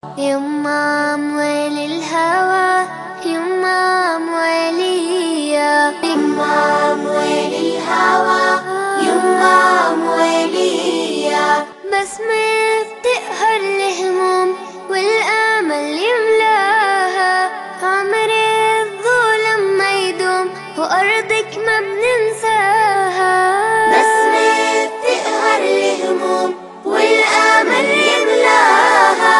يما أموال الهوى، يما أموالية، يما أموال الهوى، يما أموالية. بسمة بتقهر الهموم والأمل يملاها، عمر الظلم ما يدوم وأرضك ما بننساها. بسمة بتقهر الهموم والأمل يملاها،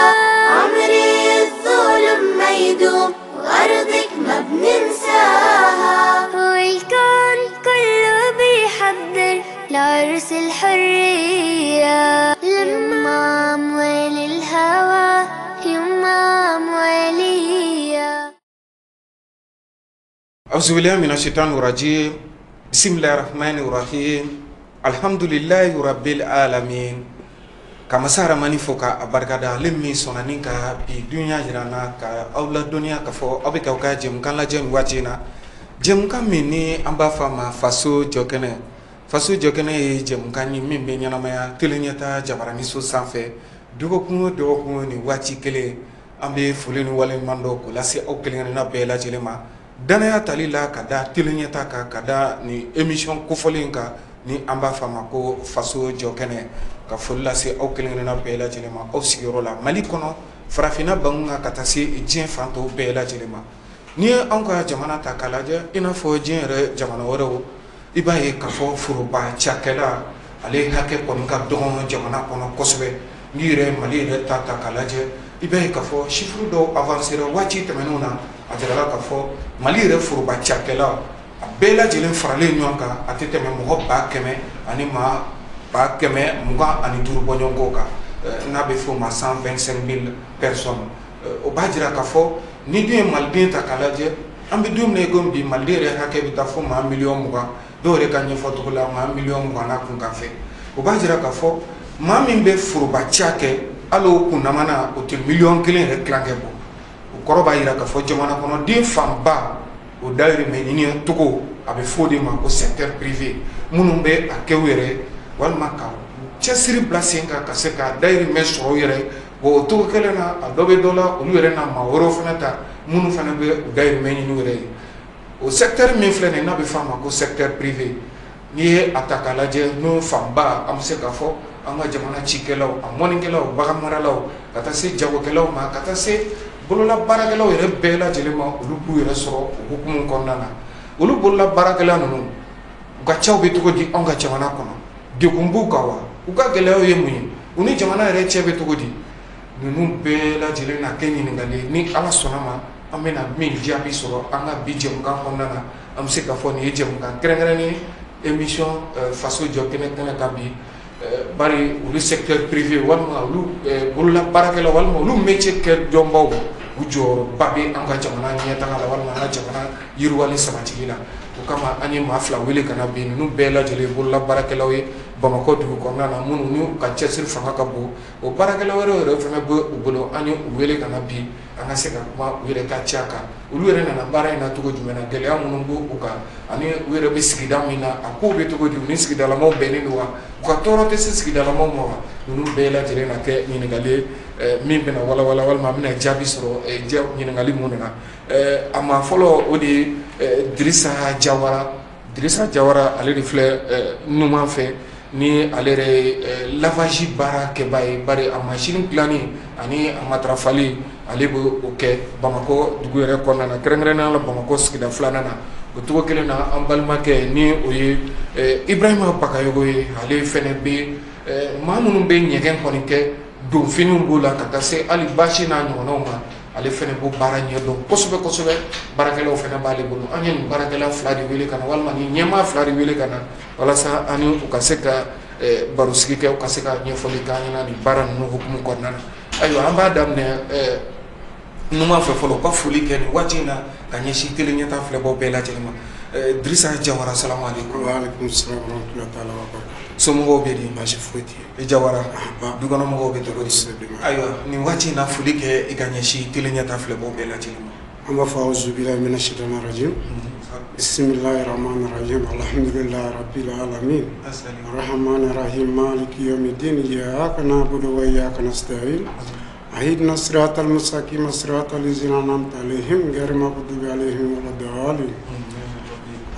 عمر الظلم ما يدوم وأرضك ما بننساها. والكون كله بيحضر لعرس الحرية، لما أموال الهوى، يما أموالية. أعوذ بالله من الشيطان الرجيم. بسم الله الرحمن الرحيم. الحمد لله رب العالمين. Ka masa Ramani fo ka a barikada, ale min sɔnna ni ka bi dunya jira n na, ka aw ladɔnniya k'a fɔ aw bɛ k'aw ka jɛmukan lajɛ nin waati in na, jɛmukan min ni an b'a fɔ a ma Faso Jɔkɛnɛ. Faso Jɔkɛnɛ ye jɛmukan ye min bɛ ɲɛnamaya Télé Ɲɛta jabaraniso sanfɛ dɔgɔkun o dɔgɔkun nin waati kelen. An bɛ foli ni waleɲuman dɔn k'o lase aw kelen kelenna bɛɛ lajɛlen ma, danaya tali la ka da Télé Ɲɛta kan, ka da nin émission kofɔlen in kan ni an b'a fɔ a ma ko Faso Jɔkɛnɛ. Ka foli lase aw kelen kelenna bɛɛ lajɛlen ma aw sigiyɔrɔ la Mali kɔnɔ, farafinna bangun kan, ka taa se diɲɛ fan tɔw bɛɛ lajɛlen ma. N'i ye anw ka jamana ta k'a lajɛ, i n'a fɔ diɲɛ yɛrɛ jamana wɛrɛw, i b'a ye k'a fɔ foroba cakɛla ale hakɛ kɔni ka dɔgɔn jamana kɔnɔ kosɛbɛ. N'i yɛrɛ Mali yɛrɛ ta k'a lajɛ, i b'a ye k'a fɔ chiffre dɔw avancera waati tɛmɛnenw na. A jirala k'a fɔ Mali yɛrɛ foroba cakɛla a bɛɛ lajɛlen faralen ɲɔgɔn kan, a tɛ tɛmɛ mɔgɔ 100 000 ani maa 125 000 bɔɲɔgɔnko kan, n'a bɛ f'o ma 125 000 personnes. O b'a jira k'a fɔ ni dun ye maliden ta k'a lajɛ, an bɛ don min na i komi bi, maliden yɛrɛ hakɛ bɛ taa fo maa miliyɔn 20, dɔw yɛrɛ ka ɲɛfɔcogo la maa miliyɔn 20 n'a kun kan fɛ. O b'a jira k'a fɔ maa min bɛ foroba ca kɛ, hali o kundamana, o tɛ miliyɔn 1 yɛrɛ tilankɛ bɔ. O kɔrɔ b'a jira k'a fɔ jamana kɔnɔden fanba o dayirimɛ ɲini cogo, a bɛ fɔ o de ma ko secteur privé, minnu bɛ a kɛ u yɛrɛ walima ka cɛsiri bila sen kan ka se ka dayirimɛ sɔrɔ u yɛrɛ. Bon, o cogo kelen na, a dɔ bɛ dɔ la, olu yɛrɛ na maa wɛrɛw fana ta minnu fana bɛ u dayirimɛ ɲini u yɛrɛ ye. O secteur min filɛ nin ye, n'a bɛ fɔ a ma ko secteur privé, n'i ye a ta k'a lajɛ, n'o fanba an bɛ se k'a fɔ an ka jamana cikɛlaw, a mɔnnikɛlaw, baganmaralaw, ka taa se jagokɛlaw ma, ka taa se bolola baarakɛlaw yɛrɛ bɛɛ lajɛlen ma, olu b'u yɛrɛ sɔrɔ o hukumu kɔnɔna na. Olu bolola baarakɛla ninnu, u ka caw bɛ cogo di anw ka jamana kɔnɔ? Degun b'u kan wa? U ka gɛlɛyaw ye mun ye? U ni jamana yɛrɛ cɛ bɛ cogo di? Ninnu bɛɛ lajɛlen na kɛ ɲininkali ye ni Ala sɔnna ma an bɛna min jaabi sɔrɔ an ka bi jɛmukan kɔnɔna na. An bɛ se k'a fɔ nin ye jɛmukan kɛrɛnkɛrɛnnen émission Faso Jɔ kɛnɛ kɛnɛ kan bi, bari olu secteur privé walima olu bolola baarakɛlaw walima olu métier kɛ dɔnbaw, u jɔyɔrɔba bɛ an ka jamana ɲɛtaga la walima an ka jamana yiriwali sabatili la. O kama an ye maa fila wele ka na bi. Ninnu bɛɛ lajɛlen ye bolola baarakɛlaw ye Bamakɔ dugu kɔnɔna na, minnu n'u ka cɛsiri fanga ka bon. O baarakɛla wɛrɛw yɛrɛ fana bɛ u bolo. An ye u wele ka na bi an ka se ka kuma u yɛrɛ ka ca kan, olu yɛrɛ nana baara in na cogo jumɛn na, gɛlɛya minnu b'u kan, ani u yɛrɛ bɛ sigida min na, a kow bɛ cogo di, u ni sigidalamaw bɛnnen don wa, u ka tɔɔrɔ tɛ se sigidalamaw ma wa? Ninnu bɛɛ lajɛlen na kɛ ɲininkali ye min bɛna walawala walima an bɛna jaabi sɔrɔ ɲininkali minnu na. A maa fɔlɔ, o de ye Dirisa Jawara. Dirisa Jawara, ale de filɛ numan fɛ, ni ale yɛrɛ ye lavage baara kɛba ye, bari a machine dilanni ani a matarafali, ale bɛ o kɛ Bamakɔ dugu yɛrɛ kɔnɔna na, kɛrɛnkɛrɛnnenya la Bamakɔ sigida filanan na. O cogo kelen na, an balimakɛ ni o ye Ibrahima Bagayogo ye, ale fɛnɛ bɛ maa minnu bɛ ɲɛgɛn kɔni kɛ, donfiniw b'o la, ka taa se hali basi n'a ɲɔgɔnnaw ma, ale fɛnɛ b'o baara ɲɛdɔn kosɛbɛ kosɛbɛ. Baarakɛlaw fɛnɛ b'ale bolo. An ye nin baarakɛla fila de wele ka na, walima nin ɲɛmaa fila de wele ka na, walasa an ni u ka se ka barosigi kɛ, u ka se ka ɲɛfɔli k'an ɲɛna nin baara ninnu hukumu kɔnɔna na. Ayiwa, an b'a daminɛ numan fɛ fɔlɔ, u ka foli kɛ nin waati in na ka ɲɛsin Télé Ɲɛta filɛbaw bɛɛ lajɛlen ma. Dirisa Jawara, salamu aleykum. Wa aleykum salam wa rahmatullahi taala wa barakatuh. Somɔgɔw bɛ di? Baasi foyi tɛ yen. I Jawara, Ba. dukɔnɔmɔgɔw bɛ cogo di? Ayiwa, nin waati in na, foli kɛ i ka ɲɛsin Télé Ɲɛta filɛbaw bɛɛ lajɛlen ma. An b'a fɔ auzu billahi mina shaitani rajim, bismillahi rahmani rahim, alhamdulillahi rabbil alamin, arrahmani rahim, maliki yawmiddin, iyyaka na'budu wa iyyaka nasta'in. اهدنا الصراط المستقيم صراط الذين أنعمت عليهم غير المغضوب عليهم ولا الضالين.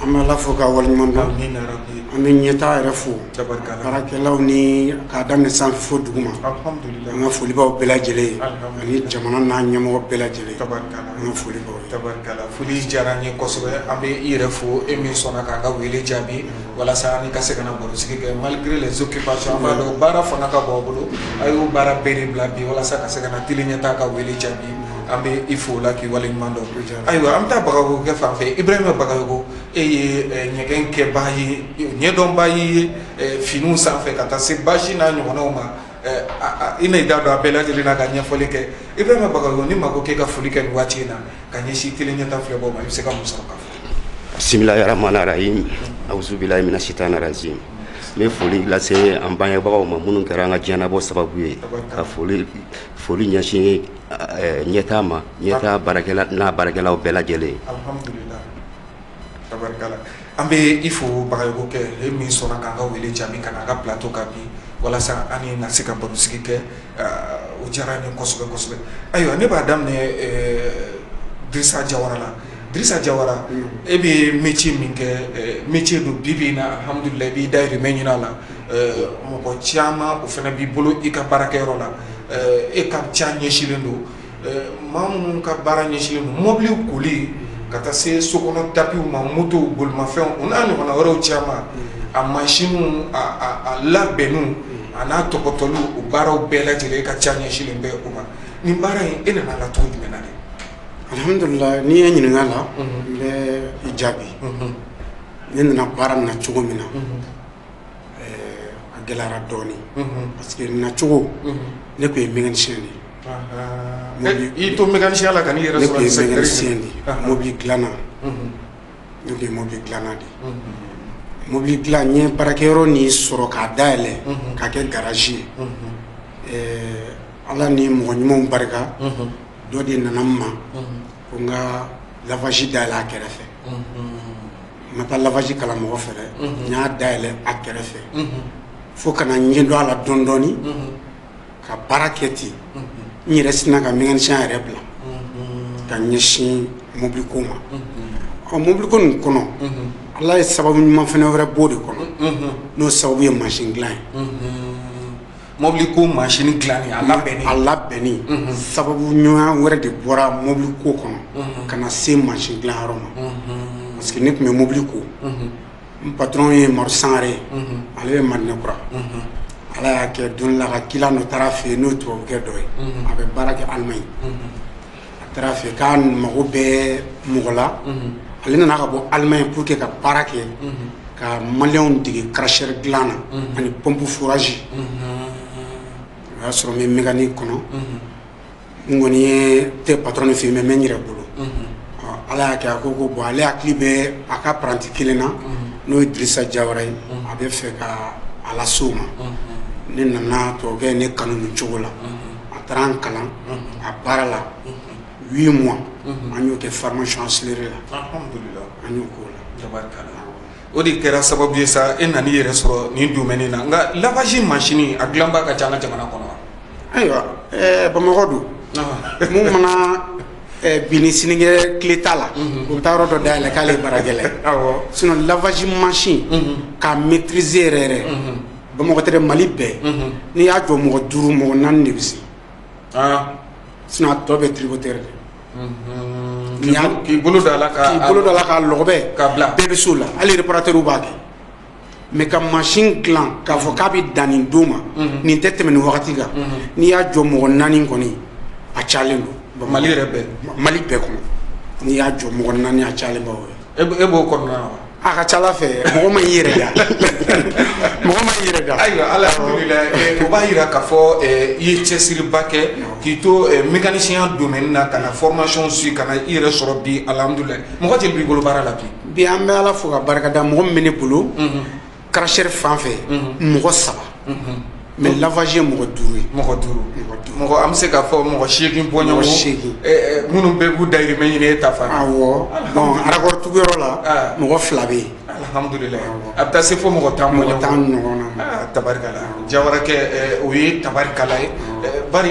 An bɛ Ala fo k'a waleɲuman dɔn. Amina rabi. An bɛ ɲɛtaa yɛrɛ fo. Tabarikala. Baarakɛlaw ni k'a daminɛ sanfɛ fo duguma. Alhamdulillah. An ka foli b'aw bɛɛ lajɛlen ye. Alhamdulillah. Ani jamana n'a ɲɛmɔgɔ bɛɛ lajɛlen. Tabarikala. An ka foli b'aw ye. Tabarikala, foli diyara n ye kosɛbɛ. An bɛ i yɛrɛ fo, e min sɔnna k'an ka wele jaabi walasa an ka se ka na barosigi kɛ malgré les occupations. An b'a dɔn baara fanga ka bon aw bolo, a y'o baara bɛɛ de bila bi walasa ka se ka na télé ɲɛtaa ka wele jaabi. An bɛ i fo o la k'i waleɲuman dɔn. Ayiwa, an bɛ taa Bagayogo kɛ fan fɛ. Ibrahima Bagayogo, e ye ɲɛgɛn kɛbaa ye, ɲɛdɔnbaa ye finiw sanfɛ ka taa se basi n'a ɲɔgɔnnaw ma. I na i da don a bɛɛ lajɛlen na ka ɲɛfɔli kɛ. Ibrahima Bagayogo, ni maa ko k'e ka foli kɛ nin waati in na ka ɲɛsin télé ɲɛtaa filɛbaw ma, i bɛ se ka mun sɔrɔ ka fɔ? Bisimilahi rahmani rahim, auzubilahi mina shaitani rajim. N bɛ foli lase an bangebagaw ma minnu kɛra an ka diɲɛnabɔ sababu ye, ka foli ɲɛsin ɲɛtaa ma, ɲɛtaa baarakɛla n'a baarakɛlaw bɛɛ lajɛlen. Alhamdulillah, tabarikala. An bɛ i fo Bagayogo kɛ, e min sɔnna k'an ka wele jaabi ka na an ka plateau kan bi walasa an ni na se ka barosigi kɛ, o diyara an ye kosɛbɛ kosɛbɛ. Ayiwa, ne b'a daminɛ Dirisa Jawara la. Dirisa Jawara, e bɛ métier min kɛ, métier don bi bi in na, alhamdulillah, i b'i dahirimɛ ɲini a la, mɔgɔ caman o fana b'i bolo i ka baarakɛyɔrɔ la. E ka ca ɲɛsinnen don maa minnu ka baara ɲɛsinnen don mɔbiliw koli ka taa se sokɔnɔ tapiw ma, motow, bolimafɛnw, o n'a ɲɔgɔnna wɛrɛw caman, a mansinw, a labɛnniw, a n'a tɔpɔtɔliw, o baaraw bɛɛ lajɛlen ka ca ɲɛsinnen bɛ o ma. Nin baara in, e nana a la cogo jumɛn na de? Alhamdulillah, n'i ye ɲininka la, n bɛ i jaabi. Ne nana baara nin na cogo min na, a gɛlɛyara dɔɔnin parce que nacogo, ne tun ye mécanicien de ye. I to mécanicien la ka n'i yɛrɛ Ne sɔrɔ tun ye nin secteur in mécanicien de ye, na? Mobili dilanna. Ne tun ye mobili dilanna de ye. Mobili dilan, n ye baarakɛyɔrɔ nin sɔrɔ k'a dayɛlɛ k'a kɛ garage ye. Ala ni mɔgɔ ɲumanw barika, dɔ de nana n ma ko n ka lavage dayɛlɛ a kɛrɛfɛ. N ma taa lavage kalan mɔgɔ fɛ dɛ, n y'a dayɛlɛ a kɛrɛfɛ fo ka na ɲɛ dɔn a la dɔɔni dɔɔni ka baara kɛ ten. N yɛrɛ sinna ka mécanicien yɛrɛ bila ka ɲɛsin mobili ko ma. Ɔ, mobili ko nin kɔnɔ, Ala ye sababu ɲuman fɛnɛ wɛrɛ b'o de kɔnɔ, n'o sababu ye mansin dilan ye. Mobili ko mansin dilanni, a labɛnni. A labɛnni, sababu ɲuman wɛrɛ de bɔra mobili ko kɔnɔ ka na se mansin dilan yɔrɔ ma, parce que ne tun bɛ mobili ko. N patron ye Maru Sangare ye, ale bɛ Madinɛkura. Ala y'a kɛ, don la ka kilan dɔ taara fɛ yen, n'o ye tubabukɛ dɔ ye, a bɛ baara kɛ Allemagne. A taara fɛ k'a mago bɛ mɔgɔ la. Ale nana ka bɔ Allemagne pour que ka baara kɛ ka maliyɛnw dege karachère dilan na ani pompe forage. O y'a sɔrɔ n bɛ mécanique kɔnɔ. N kɔni ye tɛ patron fɛ yen, mais n bɛ n yɛrɛ bolo. Ala y'a kɛ, a ko ko bon, ale hakili bɛ a ka apprenti kelen na, n'o ye Dirisa Jawara ye, a bɛ fɛ ka a lase o ma. Ne nana, tubabukɛ ye ne kanu nin cogo la. A taara an kalan a baara la 8 mois, an y'o kɛ formation accélérée la. Alhamdulillah. An y'o k'o la. Tabarikala, o de kɛra sababu ye sa e nana i yɛrɛ sɔrɔ nin domaine na. Nka lavage machine, a dilanba ka ca an ka jamana kɔnɔ wa? Ayiwa, Bamakɔ don, mun mana bi ni sinikɛ tile t'a la, o bɛ taa yɔrɔ dɔ dayɛlɛ k'ale ye baarakɛla ye. Sinon lavage machine k'a maîtriser yɛrɛ yɛrɛ, Bamakɔ tɛ dɛ, Mali bɛɛ, n'i y'a jɔ mɔgɔ duuru, mɔgɔ naani de bɛ se. Sinon a tɔ bɛ tricoteur de. K'i bolo don a la ka K'i bolo don a la k'a lɔgɔbɛ k'a bila. Bɛɛ bɛ s'o la, hali réparateur b'a kɛ. Mais ka machine dilan k'a fɔ k'a bɛ dan nin don ma, nin tɛ tɛmɛ nin wagati kan, n'i y'a jɔ mɔgɔ naani kɔni, a cayalen don. Mali yɛrɛ bɛɛ? Mali bɛɛ kɔnɔ, n'i y'a jɔ mɔgɔ naani, a cayalen ba o ye. E b'o kɔnɔna na wa? A ka ca Ala fɛ, mɔgɔ ma y'i yɛrɛ da, mɔgɔ ma y'i yɛrɛ da. Ayiwa, alhamdulilayi, o b'a yira k'a fɔ i ye cɛsiriba kɛ k'i to mécanicien domaine na ka na formation suit ka na i yɛrɛ sɔrɔ bi. Alhamdulilayi, mɔgɔ joli b'i bolo baara la bi? Bi, an bɛ Ala fo ka barika da, mɔgɔ min bɛ ne bolo karachère fan fɛ, mɔgɔ saba, mais lavage ye mɔgɔ duuru ye. Mɔgɔ duuru. Mɔgɔ duuru. Mɔgɔ, an bɛ se k'a fɔ mɔgɔ 8 bɔɲɔgɔn. Mɔgɔ 8. Minnu bɛɛ b'u dahirimɛ ɲini e ta fan na. Awɔ, bon, raccord tuguyɔrɔ la, mɔgɔ fila bɛ yen. Alhamdulillah. A bɛ taa se fo mɔgɔ 10 mɔgɔ 10 ɲɔgɔn na. Tabarikala. Jawarakɛ, o ye tabarikala ye. Bari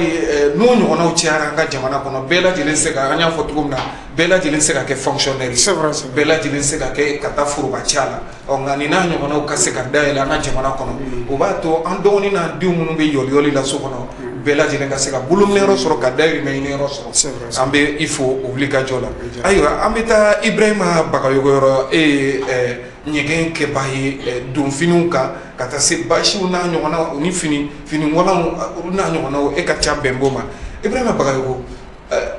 n'o ɲɔgɔnnaw cayara an ka jamana kɔnɔ, bɛɛ lajɛlen se ka, an y'a fɔ cogo min na, bɛɛ lajɛlen se ka kɛ fonctionnaire ye. C'est vrai, c'est vrai. Bɛɛ lajɛlen se ka kɛ ka taa foroba ca la. Ɔ nka nin n'a ɲɔgɔnnaw ka se ka dayɛlɛ an ka jamana kɔnɔ, o b'a to an dɔgɔnin n'an denw minnu bɛ yɔliyɔli la so kɔnɔ, bɛɛ lajɛlen ka se ka bolominɛyɔrɔ sɔrɔ, ka dayirimɛ ɲiniyɔrɔ sɔrɔ. C'est vrai, An bɛ i fo o wulikajɔ la. Ayiwa, an bɛ taa Ibrahima Bagayogo yɔrɔ. E ye ɲɛgɛn kɛba ye donfiniw kan, ka taa se basiw n'a ɲɔgɔnnaw ni finiwalanw olu n'a ɲɔgɔnnaw, e ka ca bɛn b'o ma. Ibrahima Bagayogo,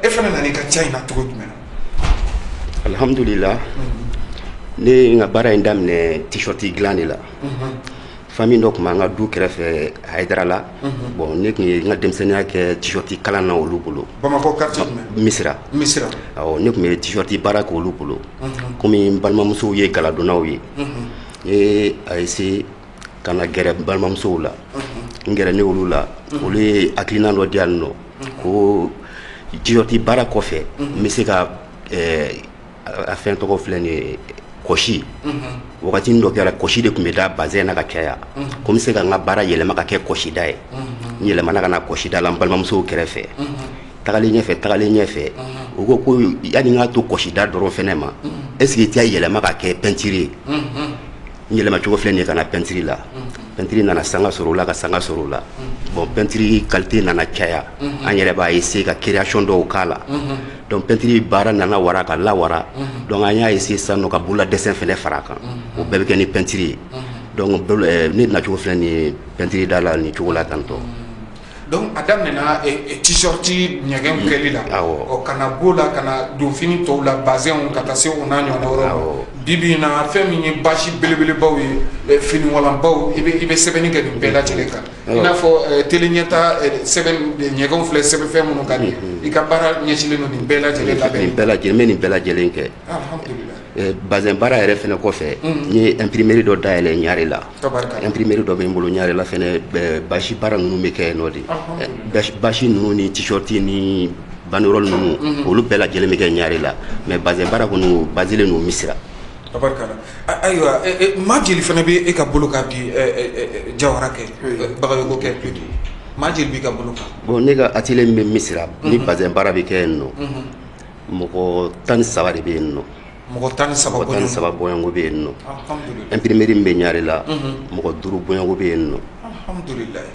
e fana nana i ka ca in na cogo jumɛn na? Alhamdulillah, ne ye n ka baara in daminɛ t-shirt dilan de la. Famille dɔ tun b'an ka du kɛrɛfɛ Hayidara la. Bon, ne tun ye n ka denmisɛnninya kɛ t-shirt kalan na olu bolo. Bamakɔ quartier jumɛn? Misira. Misira. Awɔ, ne tun bɛ t-shirt baara kɛ olu bolo. Komi n balimamusow ye galadonnaw ye, n ye a essayer ka na gɛrɛ n balimamusow la. N gɛrɛ ne olu la, olu ye hakilina dɔ di yan nɔ ko t-shirt baara kɔfɛ, n bɛ se ka a fɛn tɔgɔ filɛ nin ye, kɔsi. Wagati dɔ kɛra, kɔsi de tun bɛ da bazɛn na ka caya, ko n bɛ se ka n ka baara yɛlɛma ka kɛ kɔsida ye. N yɛlɛmana ka na kɔsida la n balimamusow kɛrɛfɛ. Tagalen ɲɛfɛ, u ko ko yanni n k'a to kɔsida dɔrɔn fɛnɛ ma, est ce que i tɛ yɛlɛma ka kɛ peinture ye? N yɛlɛma cogo filɛ nin ye ka na peinture la. Peinture nana sanga sɔrɔ o la, ka sanga sɔrɔ o la. Bon, peinture qualité nana caya, an yɛrɛ b'a essayer ka création dɔw k'a la. Donc peinture baara nana wara ka lawara. Donc an y'a essayer sisan nɔ ka bolola dessin fɛnɛ fara a kan, o bɛɛ bɛ kɛ ni peinture ye. Donc ne nacogo filɛ nin ye peinture da la nin cogo la tantɔ. Donc a daminɛna t-shirt ɲɛgɛn kɛli la. Awɔ. Ɔ, ka na b'o la ka na donfini tɔw la, bazɛnw, ka taa se o n'a ɲɔgɔnna wɛrɛw ma. Bi bi in na, fɛn min ye basi belebelebaw ye, finiwalanbaw, i bɛ sɛbɛnni kɛ nin bɛɛ lajɛlen kan. I n'a fɔ télé ɲɛta sɛbɛn ɲɛgɛnw filɛ, sɛbɛnfɛn minnu ka di, i ka baara ɲɛsinnen don nin bɛɛ lajɛlen labɛn. Nin bɛɛ lajɛlen, n bɛ nin bɛɛ lajɛlen kɛ. Alhamdulilayi. Bazɛn baara yɛrɛ fɛnɛ kɔfɛ, n ye imprimerie dɔ dayɛlɛ Ɲare la. Tabarikala. Imprimerie dɔ bɛ n bolo Ɲare la fɛnɛ, basi baara ninnu bɛ kɛ yen nɔ de. Basi ninnu ni t-shirt ni banderole ninnu, olu bɛɛ lajɛlen bɛ kɛ Ɲare la, mais bazɛn baara kɔni, o baselen don Misira. Tabarikala. Ayiwa, maa jeli fana bɛ e ka bolo kan bi, Jawara kɛ, Bagayogo kɛ plutôt, maa jeli b'i ka bolo kan? Bon, ne ka atelier min bɛ Misira ni bazɛn baara bɛ kɛ yen nɔ, mɔgɔ 13 de bɛ yen nɔ. Mɔgɔ 13? Mɔgɔ 13 bɔɲɔgɔnko bɛ yen nɔ. Alhamdulilayi. Imprimerie min bɛ Ɲare la, mɔgɔ 5 bɔɲɔgɔnko bɛ yen nɔ. Alhamdulilayi,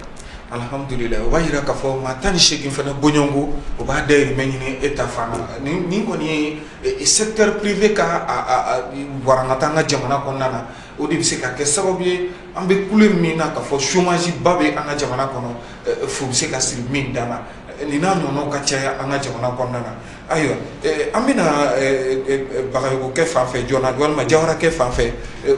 alhamdulilayi. O b'a yira k'a fɔ maa 18 fana bɔɲɔgɔnko, o b'a dayirimɛ ɲini e ta fan na. Nin kɔni ye secteur privé ka a warankata an ka jamana kɔnɔna na. O de bɛ se ka kɛ sababu ye, an bɛ kule min na k'a fɔ chômage ba bɛ an ka jamana kɔnɔ, fu bɛ se ka siri min dan na. Nin n'a ɲɔgɔnnaw ka caya an ka jamana kɔnɔna na. Ayiwa, an bɛna Bagayogo kɛ fan fɛ joona walima Jawara kɛ fan fɛ.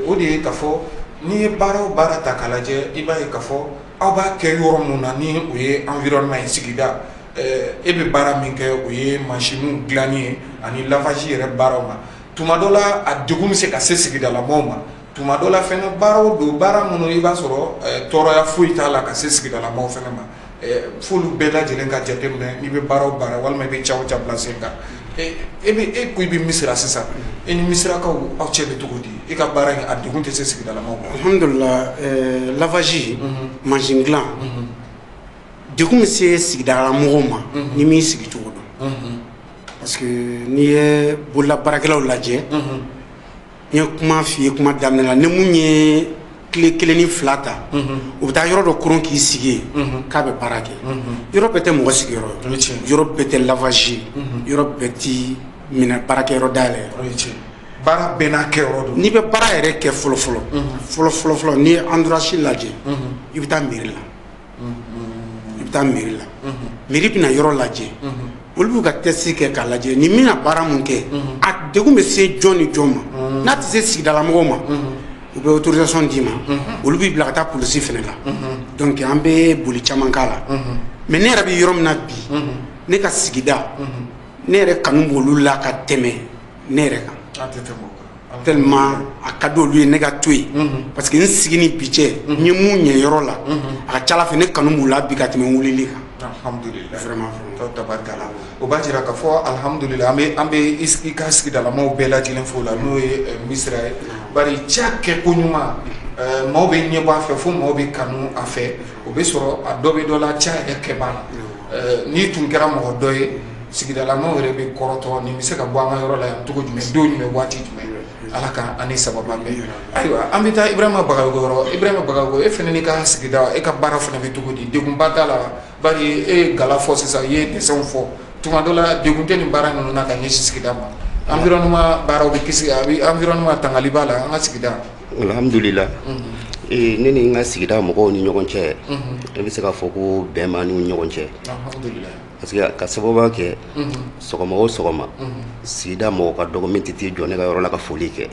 O de ye k'a fɔ n'i ye baara o baara ta k'a lajɛ, i b'a ye k'a fɔ aw b'a kɛ yɔrɔ mun na, ni o ye environnement ye, sigida. E bɛ baara min kɛ, o ye mansinw dilanni ye ani lavage yɛrɛ baaraw ma. Tuma dɔ la, a degun bɛ se ka se sigidalamɔgɔw ma. Tuma dɔ la fɛnɛ, baaraw don, baara minnu i b'a sɔrɔ tɔɔrɔya foyi t'a la ka se sigidalamɔgɔw fɛnɛ ma. F'olu bɛɛ lajɛlen ka jateminɛ n'i bɛ baara o baara walima i bɛ ca o ca bila sen kan. E bɛ, e ko i bɛ Misira sisan, e ni Misirakaw aw cɛ bɛ cogo di? E ka baara in, a degun tɛ se sigidalamɔgɔw ma? Alhamdulillah, lavage mansin dilan, degun bɛ se sigidalamɔgɔw ma ni m'i sigi cogo dɔn, parce que n'i ye bololabaarakɛlaw lajɛ, n ye kuma f'i ye kuma daminɛ la, ni mun ye tile kelen ni fila ta, u bɛ taa yɔrɔ dɔ koron k'i sigi yen k'a bɛ baara kɛ. Yɔrɔ bɛɛ tɛ mɔgɔ sigiyɔrɔ O ye ye, tiɲɛ. Yɔrɔ bɛɛ tɛ lavage ye, yɔrɔ bɛɛ ti minɛ baarakɛyɔrɔ dayɛlɛ. O ye tiɲɛ, baara bɛɛ n'a kɛyɔrɔ don. N'i bɛ baara yɛrɛ kɛ fɔlɔ fɔlɔ fɔlɔ fɔlɔ fɔlɔ, n'i ye entourage lajɛ, i bɛ taa mairie la, i bɛ taa mairie la, mairie bɛna yɔrɔ lajɛ, olu b'u ka test kɛ k'a lajɛ ni bɛna baara mun kɛ, a degun bɛ se jɔn ni jɔn ma. N'a tɛ se sigidalamɔgɔw ma, u bɛ autorisation d'i ma, olu b'i bila ka taa polisi fɛnɛ la. Donc an bɛ boli caman k'a la. Mais ne yɛrɛ bɛ yɔrɔ min na bi, ne ka sigida, ne yɛrɛ kanu b'olu la ka tɛmɛ ne yɛrɛ kan. An tɛ tɛmɛ o kan. Tellement a ka di olu ye ne ka to yen, parce que n sigi ni bi cɛ, n ye mun ɲɛ yɔrɔ la, a ka ca ala fɛ, ne kanu b'u la bi ka tɛmɛ n wulili kan. Alhamdulilayi. Vraiment, vraiment. Tabarikala. O b'a jira k'a fɔ alhamdulilayi, an bɛ i ka sigidalamaw bɛɛ lajɛlen fo la, n'o ye Misira ye. Bari ca kɛ ko ɲuman, maaw bɛ ɲɛbɔ a fɛ, fo maaw bɛ kanu a fɛ, o bɛ sɔrɔ a dɔ bɛ dɔ la ca yɛrɛ kɛbaa la. N'i tun kɛra mɔgɔ dɔ ye, sigidalamaw yɛrɛ bɛ kɔrɔtɔ, nin bɛ se ka bɔ an ka yɔrɔ la yan cogo jumɛn, don jumɛn, waati jumɛn. Ala ka an ni sababa bɛn. Ayiwa, an bɛ taa Ibrahima Bagayogo yɔrɔ. Ibrahima Bagayogo, e fana n'i ka sigida, e ka baara fana bɛ cogo di? Degunba t'a la, bari e ye gala fɔ sisan, i ye dɛsɛw fɔ. Tuma dɔ la, degun tɛ nin baara ninnu na ka ɲɛsin sigida ma? Environnement baaraw bɛ kisi, a bɛ environnement tangali b'a la an ka sigida. Alhamdulillah, ne ni n ka sigida mɔgɔw ni ɲɔgɔn cɛ, ne bɛ se k'a fɔ ko bɛn b'an ni ɲɔgɔn cɛ. Alhamdulillah. Parce que ka sababu kɛ, sɔgɔma o sɔgɔma, sigida mɔgɔ ka dɔgɔ min tɛ t'i jɔ ne ka yɔrɔ la ka foli kɛ,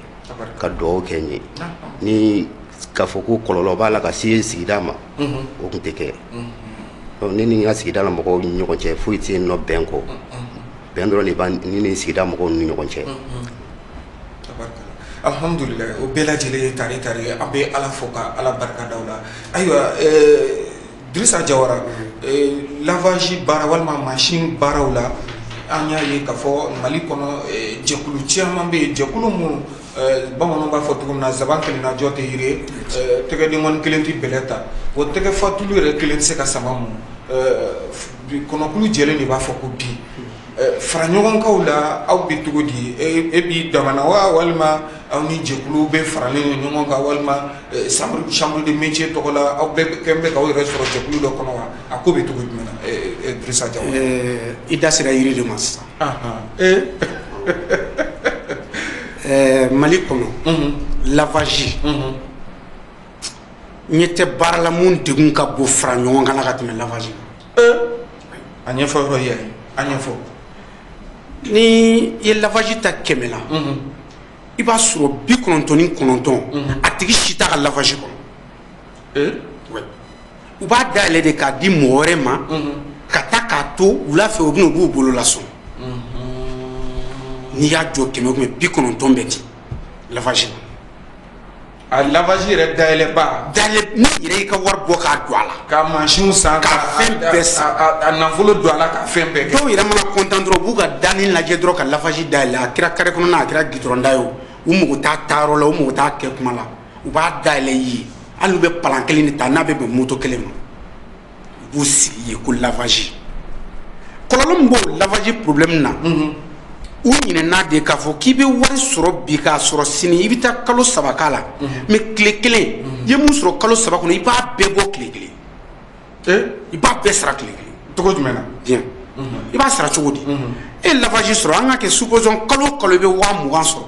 ka dugawu kɛ n ye. Ni k'a fɔ ko kɔlɔlɔ b'a la ka se sigida ma, o tun tɛ kɛ. Donc ne ni n ka sigida la mɔgɔw ni ɲɔgɔn cɛ, foyi tɛ yen nɔ bɛn kɔ. Bɛn dɔrɔn de b'an ni ni sigida mɔgɔw ni ɲɔgɔn cɛ. Alhamdulillah, o bɛɛ lajɛlen ye tari tari ye. An bɛ Ala fo ka Ala barika da o la. Ayiwa, Dirisa Jawara, lavage baara walima mansin baaraw la, an y'a ye k'a fɔ Mali kɔnɔ jɛkulu caman bɛ yen, jɛkulu minnu bamananw b'a fɔ cogo min na, zaban kelen na jɔ tɛ yiri ye, tɛgɛdenkɔni kelen tɛ bɛlɛ ta, o tɛgɛ fatulu yɛrɛ kelen tɛ se ka sama mun, kɔnɔkulu jɛlen de b'a fɔ ko bi. Fara ɲɔgɔnkaw la, aw bɛ cogo di? E b'i damana wa, walima aw ni jɛkulu bɛ faralen ɲɔgɔn kan, walima chambre de métier tɔgɔ la, aw bɛɛ kɛn bɛ k'aw yɛrɛ sɔrɔ jɛkulu dɔ kɔnɔ wa? A ko bɛ cogo jumɛn na, Dirisa Jawara? I da sera yiri de ma sisan. Mali kɔnɔ, lavage ɲɛ tɛ baara la mun degun ka bon fara ɲɔgɔn kan ka tɛmɛ lavage kan. A ɲɛfɔ yɔrɔ ye, a ɲɛfɔ. Ni i ye lavage ta 100 la, i b'a sɔrɔ 99 a tigi si t'a ka lavage kɔnɔ. U b'a dayɛlɛ de k'a di mɔgɔ wɛrɛ ma ka taa k'a to wula fɛ, u bɛna u b'u bolo lasɔn. N'i y'a jɔ 100 o 100, 90 bɛ di lavage la. A lavage yɛrɛ dayɛlɛba. Dayɛlɛ, n'i yɛrɛ y'i ka wari bɔ k'a don a la. Ka mansinw san. Ka fɛn bɛɛ san. A nafolo don a la ka fɛn bɛɛ kɛ. Dɔw yɛrɛ mana content dɔrɔn, u b'u ka danni lajɛ dɔrɔn ka lavage dayɛlɛ. A kɛra carré kɔnɔna, a kɛra goudron da ye o, u mago t'a taayɔrɔ la, u mago t'a kɛ kuma la, u b'a dayɛlɛ i ye. Hali n'u bɛ palan kelen de ta, n'a bɛ bɛn moto kelen ma, u b'u sigi yen ko lavage. Kɔlɔlɔ min b'o lavage problème na, u ɲinɛna de k'a fɔ k'i bɛ wari sɔrɔ bi k'a sɔrɔ sini, i bɛ taa kalo 3 k'a la, mais tile kelen i ye mun sɔrɔ kalo 3 kɔnɔ, i b'a bɛɛ bɔ tile kelen. I b'a bɛɛ sara tile kelen. Cogo jumɛn na? Bien, i b'a sara cogo di? E ye lavage sɔrɔ, an ka kɛ supposons kalo o kalo i bɛ 20.000 sɔrɔ,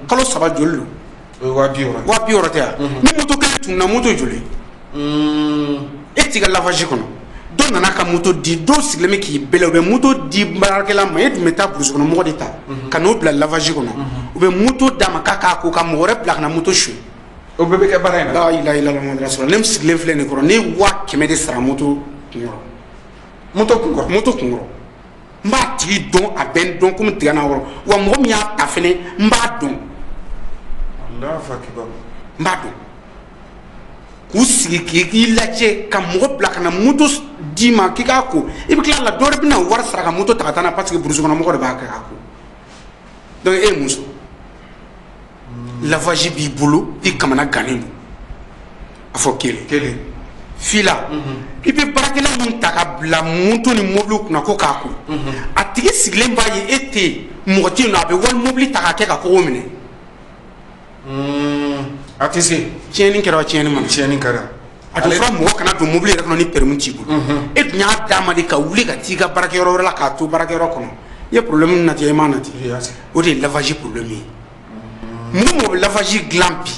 kalo 3 joli don? O ye 60.000. 60.000 tɛ yan? Ni moto kelen tununna, moto joli? E t'i ka lavage kɔnɔ, dɔ nana ka moto di, dɔw sigilen bɛ k'i bɛlɛ, u bɛ moto di baarakɛla ma, e dun bɛ taa burusi kɔnɔ mɔgɔ de ta ka n'o bila lavage kɔnɔ, u bɛ moto d'a ma k'a k'a ko ka mɔgɔ wɛrɛ bila ka na moto suɲɛ. O bɛɛ bɛ kɛ baara in na. La ilaha illallah Muhammadu rasulullah. Ne sigilen filɛ nin kɔrɔ, ne ye 100.000 de sara moto kunkɔrɔ. Moto kunkɔrɔ? Moto kunkɔrɔ. N b'a tigi dɔn, a bɛ n dɔn komi tiga n'a wɔrɔ, wa mɔgɔ min y'a ta fɛnɛ, n b'a dɔn. Allahu akbar. N b'a dɔn. K'u sigi k'i lajɛ ka mɔgɔ bila ka na moto d'i ma k'i k'a ko, i bɛ tila la dɔ wɛrɛ bɛna wari sara ka moto ta ka taa n'a parce que burusi kɔnɔ mɔgɔ de b'a kɛ k'a ko. Donc e ye mun sɔrɔ? Lavage b'i bolo, i kamana gannen don. A fɔ kelen. Kelen. Fila, i bɛ baarakɛla mun ta ka bila moto ni mobili kunna ko k'a ko, a tigi sigilen b'a ye e tɛ yen, mɔgɔ tɛ yen nɔ, a bɛ wali mobili ta k'a kɛ ka kogo minɛ. A tɛ se. Tiɲɛni kɛra wa tiɲɛni ma na? Tiɲɛni kɛra. A dun fɔra mɔgɔ kana don mobili yɛrɛ kɔnɔ ni permis t'i bolo. E dun y'a d'a ma de ka wuli ka t'i ka baarakɛyɔrɔ wɛrɛ la k'a to baarakɛyɔrɔ kɔnɔ. I ye problème nati, i m'a nati. O de ye lavage problème ye. Mɔgɔ mɔgɔ bɛ lavage dilan bi,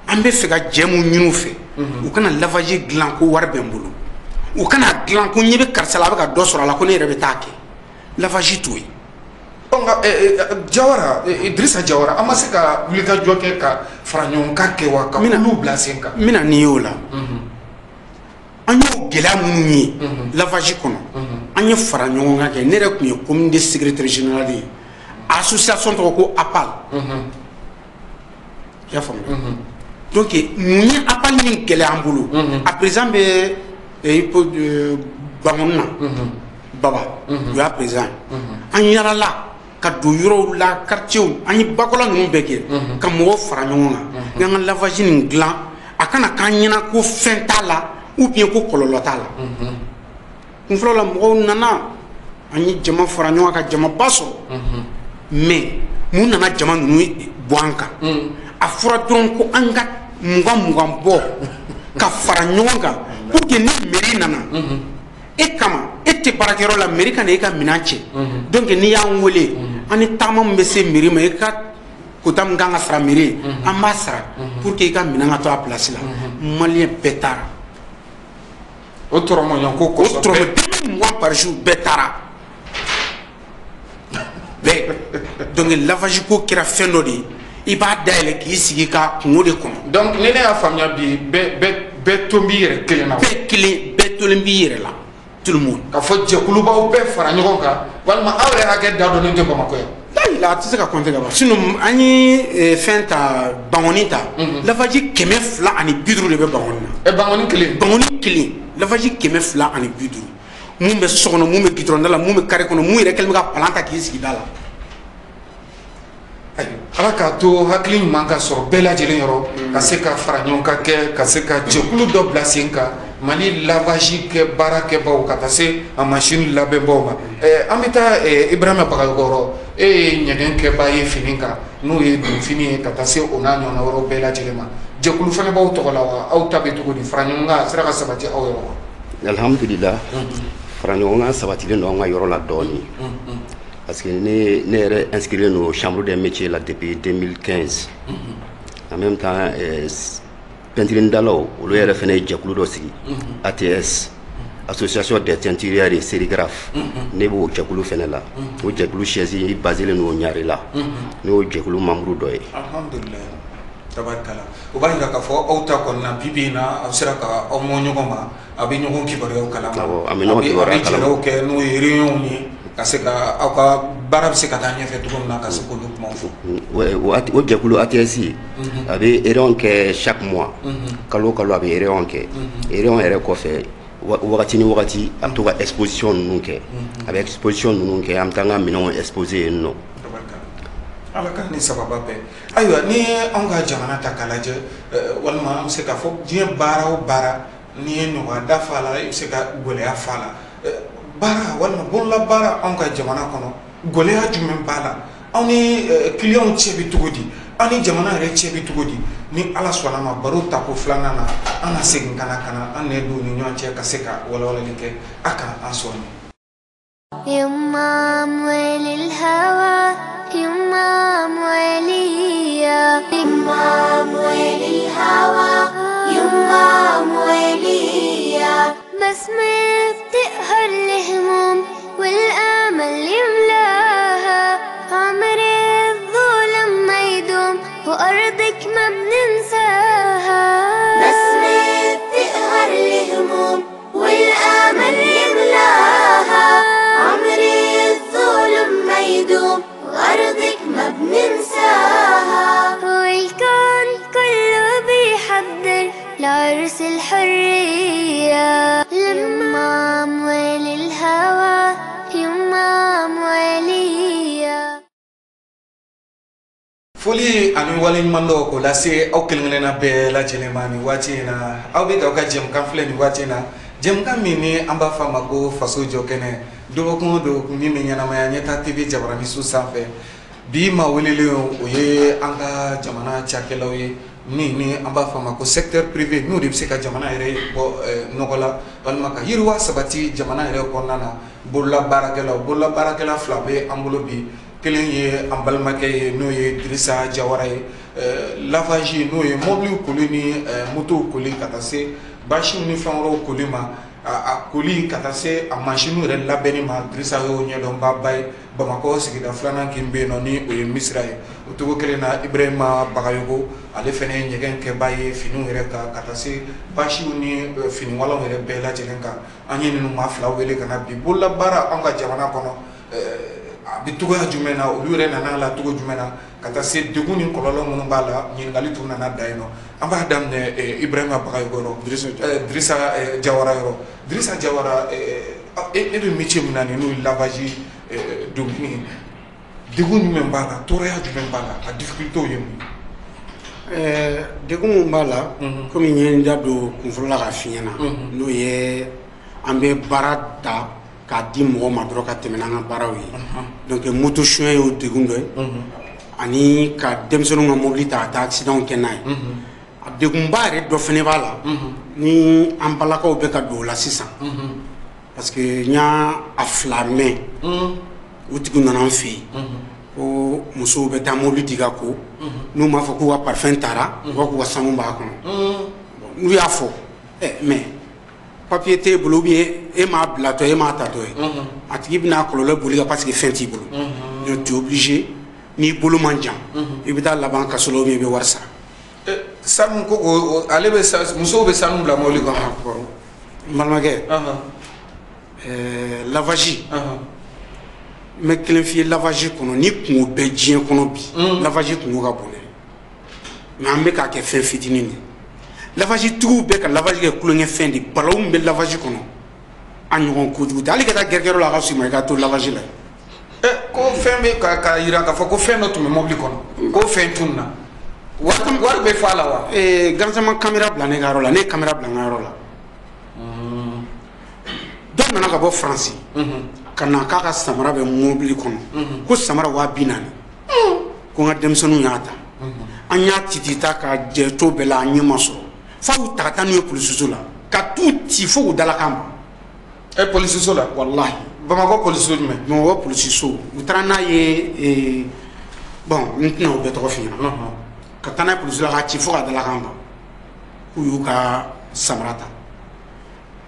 an bɛ fɛ ka jɛ mun ɲini u fɛ, u kana lavage dilan ko wari bɛ n bolo, u kana dilan ko ɲɛ bɛ karisa la, a bɛ ka dɔ sɔrɔ a la ko ne yɛrɛ bɛ taa kɛ. Lavage t'o ye. Nka Jawara, Dirisa Jawara, an ma se ka wulikajɔ kɛ ka fara ɲɔgɔn kan kɛ wa, ka olu bila sen kan? N bɛna n'i y'o la. An y'o gɛlɛya minnu ye lavage kɔnɔ, an ye fara ɲɔgɔn kan kɛ. Ne yɛrɛ tun ye commune de secrétaire général ye, association tɔgɔ ko APAL. I y'a faamuya? Donc mun ye APAL ni gɛlɛya an bolo? A président bɛ Bangɔni na, Baba, o y'a président ye. An yalala Ka don yɔrɔw la, quartier, an ye bakɔla ninnu bɛɛ kɛ ka mɔgɔw fara ɲɔgɔn kan. N'an ka lavage nin dilan, a kana k'an ɲɛna ko fɛn t'a la ou bien ko kɔlɔlɔ t'a la. Kun fɔlɔ la, mɔgɔw nana, an ye jama fara ɲɔgɔn kan, ka jamaba sɔrɔ. Mais mun nana jama ninnu bɔ an kan? A fɔra dɔrɔn ko an ka 20 20 bɔ ka fara ɲɔgɔn kan pour que ni mairie nana e kama, e tɛ baarakɛyɔrɔ la, mairie ka na e ka minɛn cɛ. Donc n'i y'an wele, an ni taama min bɛ se mairie ma, e ka quota min kan ka sara mairie ye, an b'a sara pour que i ka minɛn ka to a place la. Malien bɛɛ taara. O tɔrɔmɔɲɔgɔn ko O kosɔn. tɔrɔmɔ 20 20 par jour, bɛɛ taara, bɛɛ. Donc lavage ko kɛra fɛn dɔ de ye, i b'a dayɛlɛ k'i sigi ka kungo de kɔnɔ. Donc ni ne y'a faamuya bi, bɛɛ bɛɛ bɛɛ to b'i yɛrɛ kelen na. Bɛɛ kelen, bɛɛ tolen b'i yɛrɛ la, tout le monde. Ka fɔ jɛkulubaw bɛɛ fara ɲɔgɔn kan, walima aw yɛrɛ hakɛ da dɔnnen tɛ Bamakɔ yan. La, a tɛ se ka compter ka ban. Sinon an ye fɛn ta, Bankɔni ta, lavage 250 de bɛ Bankɔni na. Ɛ, Bankɔni kelen? Bankɔni kelen, lavage 250. Mun bɛ so kɔnɔ, mun bɛ goudron da la, mun bɛ carré kɔnɔ, mun yɛrɛ kɛlen bɛ ka palan ta k'i sigi da la. Ayiwa, Ala k'a to hakili ɲuman ka sɔrɔ bɛɛ lajɛlen yɔrɔ, ka se ka fara ɲɔgɔn kan kɛ, ka se ka jɛkulu dɔ bila sen kan, Mali lavage kɛ baarakɛbaw, ka taa se a machine labɛnbaw ma. An bɛ taa Ibrahima Bagayoko yɔrɔ. E ye ɲɛgɛn kɛba ye fini kan, n'o ye donfini ye, ka taa se o n'a ɲɔgɔnna wɛrɛw bɛɛ lajɛlen ma. Jɛkulu fana b'aw tɔgɔ la wa? Aw ta bɛ cogo di? Fara ɲɔgɔn kan a sera ka sabati aw yɔrɔ wa? Alhamdulillah, fara ɲɔgɔn kan sabatilen don an ka yɔrɔ la dɔɔni, parce que ne yɛrɛ inscrit don chambre des métiers la depuis 2015. En même temps, peinture-dalaw, olu yɛrɛ fana ye jɛkulu dɔ sigi, ATS, association des teinturières et sérigraphes. Ne b'o jɛkulu fana la. O jɛkulu siège basé don Ɲare la. Ne y'o jɛkulu membre dɔ ye. Alhamdulilayi, tabarikala. O b'a yira k'a fɔ aw ta kɔni na, bi bi in na, aw sera ka aw mɔ ɲɔgɔn ma, a bɛ ɲɔgɔn kibaruyaw kalama. Awɔ, an bɛ ɲɔgɔn kibaruya a bɛ kalama. jɛrɛw kɛ, n'o ye réunion ye, ka se ka aw ka baara bɛ se ka taa ɲɛfɛ cogo min na, ka se k'olu kumaw fɔ. O jɛkulu ATS, a bɛ réunion kɛ chaque mois, kalo o kalo a bɛ réunion kɛ. Réunion yɛrɛ kɔfɛ, wagati ni wagati, a bɛ to ka exposition ninnu kɛ. A bɛ exposition ninnu kɛ, an bɛ taa an ka minɛnw exposer yen nɔ. Tabarikala, Ala ka ni sababa bɛɛ. Ayiwa, ni ye anw ka jamana ta k'a lajɛ, walima an bɛ se k'a fɔ diɲɛ baara o baara, n'i ye nɔgɔya da fa la, i bɛ se ka gɛlɛya fa la. Baara walima bololabaara anw ka jamana kɔnɔ, gɛlɛya jumɛn b'a la? Aw ni clients cɛ bɛ cogo di? Aw ni jamana yɛrɛ cɛ bɛ cogo di? Ni Ala sɔnna ma, baro tako filanan na, an na segin ka na an nɛ don u ni ɲɔgɔn cɛ, ka se ka walawalali kɛ a kan. An sɔnni. يما أموال الهوى، يما أموالية، يما أموال الهوى، يما أموالية. بسمة بتقهر الهموم والآمل يملاها، عمر الظلم ما يدوم وأرضك ما بننساها. بسمة بتقهر الهموم والآمل يملاها، عمر الظلم ما يدوم وأرضك ما بننساها. والكون كله بيحضر لعرس الحرية، لما أموال الهوى، يما أموالية. Foli ani waleɲuman dɔ k'o lase aw kelen kelenna bɛɛ lajɛlen ma nin waati in na. Aw bɛ k'aw ka jɛmukan filɛ nin waati in na, jɛmukan min ni an b'a fɔ a ma ko Faso Jɔ Kɛnɛ, dɔgɔkun o dɔgɔkun, min bɛ ɲɛnamaya Ɲɛta TV jabaraniso sanfɛ. Bi maa welelen, o ye an ka jamana cakɛlaw ye, min ni an b'a fɔ a ma ko secteur privé, n'o de bɛ se ka jamana yɛrɛ bɔ nɔgɔ la, walima ka yiriwa sabati jamana yɛrɛ kɔnɔna na. Bololabaarakɛlaw, bololabaarakɛla fila bɛ an bolo bi. Kelen ye an balimakɛ ye, n'o ye Dirisa Jawara ye, lavage, n'o ye mɔbiliw koli ni motow koli, ka taa se basiw ni fɛn wɛrɛw koli ma, a koli, ka taa se a mansinw yɛrɛ labɛnni ma. Dirisa y'o ɲɛdɔnbaba ye Bamakɔ sigida filanan kin bɛ yen nɔ, ni o ye Misira ye. O cogo kelen na, Ibrahima Bagayogo, ale fana ye ɲɛgɛn kɛba ye finiw yɛrɛ kan, ka taa se basiw ni finiwalanw yɛrɛ bɛɛ lajɛlen kan. An ye ninnu maa fila wele ka na bi. Bololabaara an ka jamana kɔnɔ, a bɛ cogoya jumɛn na? Olu yɛrɛ nana a la cogo jumɛn na? Ka taa se degun ni kɔlɔlɔ minnu b'a la, ɲininkali tun nana da yen nɔ. An b'a daminɛ Ibrahima Bagayogo yɔrɔ. Dirisa. Dirisa Jawara yɔrɔ. Dirisa Jawara, e bɛ métier min na nin, n'o ye lavage domini, Degun jumɛn b'a la, tɔɔrɔya jumɛn b'a la, a difficulté ye mun ye? Degun mun b'a la, komi n ye n da don kunfɔlɔ la k'a f'i ɲɛna, n'o ye an bɛ baara ta k'a di mɔgɔ ma dɔrɔn ka tɛmɛ n'an ka baaraw ye. Donc moto suɲɛ y'o degun dɔ ye, ani ka denmisɛnninw ka mobili ta ka taa accident kɛ n'a ye. A degunba yɛrɛ dɔ fɛnɛ b'a la, ni an balakaw bɛ ka don o la sisan, parce que n y'a a fila mɛn, o tigi nana an fɛ yen ko musow bɛ taa mobili di ka ko, n'u m'a fɔ k'u ka parfum taara, u b'a k'u ka sanu b'a kɔnɔ. N'u y'a fɔ mais papier t'e bolo, ou bien e m'a bilatɔ, e m'a tatɔ ye, a tigi bɛna kɔlɔlɔ boli kan parce que fɛn t'i bolo. Donc tu es obligé, n'i bolo man jan, i bɛ taa laban kaso la, ou bien i bɛ wari sara. Sanu ko ale bɛ musow bɛ sanu bila mobili kɔnɔ. N balimakɛ, lavage, n bɛ kelen f'i ye, lavage kɔnɔ ni kungo bɛ diɲɛ kɔnɔ bi, lavage kungo ka bon dɛ, mais an bɛ k'a kɛ fɛn fitinin de ye. Lavage tigiw bɛ ka lavage kɛ kulonkɛ fɛn de, balawu min bɛ lavage kɔnɔ, a ɲɔgɔn kojugu tɛ. Hali ka taa gɛrɛgɛrɛ la, a ka fisa i ma i ka to lavage la. Ko fɛn bɛ ka yira k'a fɔ ko fɛn dɔ tun bɛ mobili kɔnɔ, ko fɛn tununna, wari bɛ fɔ a la wa? Gansan caméra bila ne ka yɔrɔ la, ne ye caméra bila n ka yɔrɔ la. Dɔ nana ka bɔ Faransi ka na k'a ka samara bɛ mobili kɔnɔ, ko samara 40 000, ko n ka denmisɛnninw y'a ta. An y'a titi ta ka jɛ to bɛɛ la, an ɲɛ ma sɔrɔ, f'a y'u ta ka taa n'u ye polisiso la, ka t'u ci fo k'u dalakan ma. Polisiso la? Walahi. Bamakɔ polisiso jumɛn? Bamakɔ polisiso. U taara n'a ye, bon, n tɛna o bɛɛ tɔgɔ f'i ɲɛna, ka taa n'a ye polisiso la, k'a ci fo ka dalakan ma k'u y'u ka samara ta,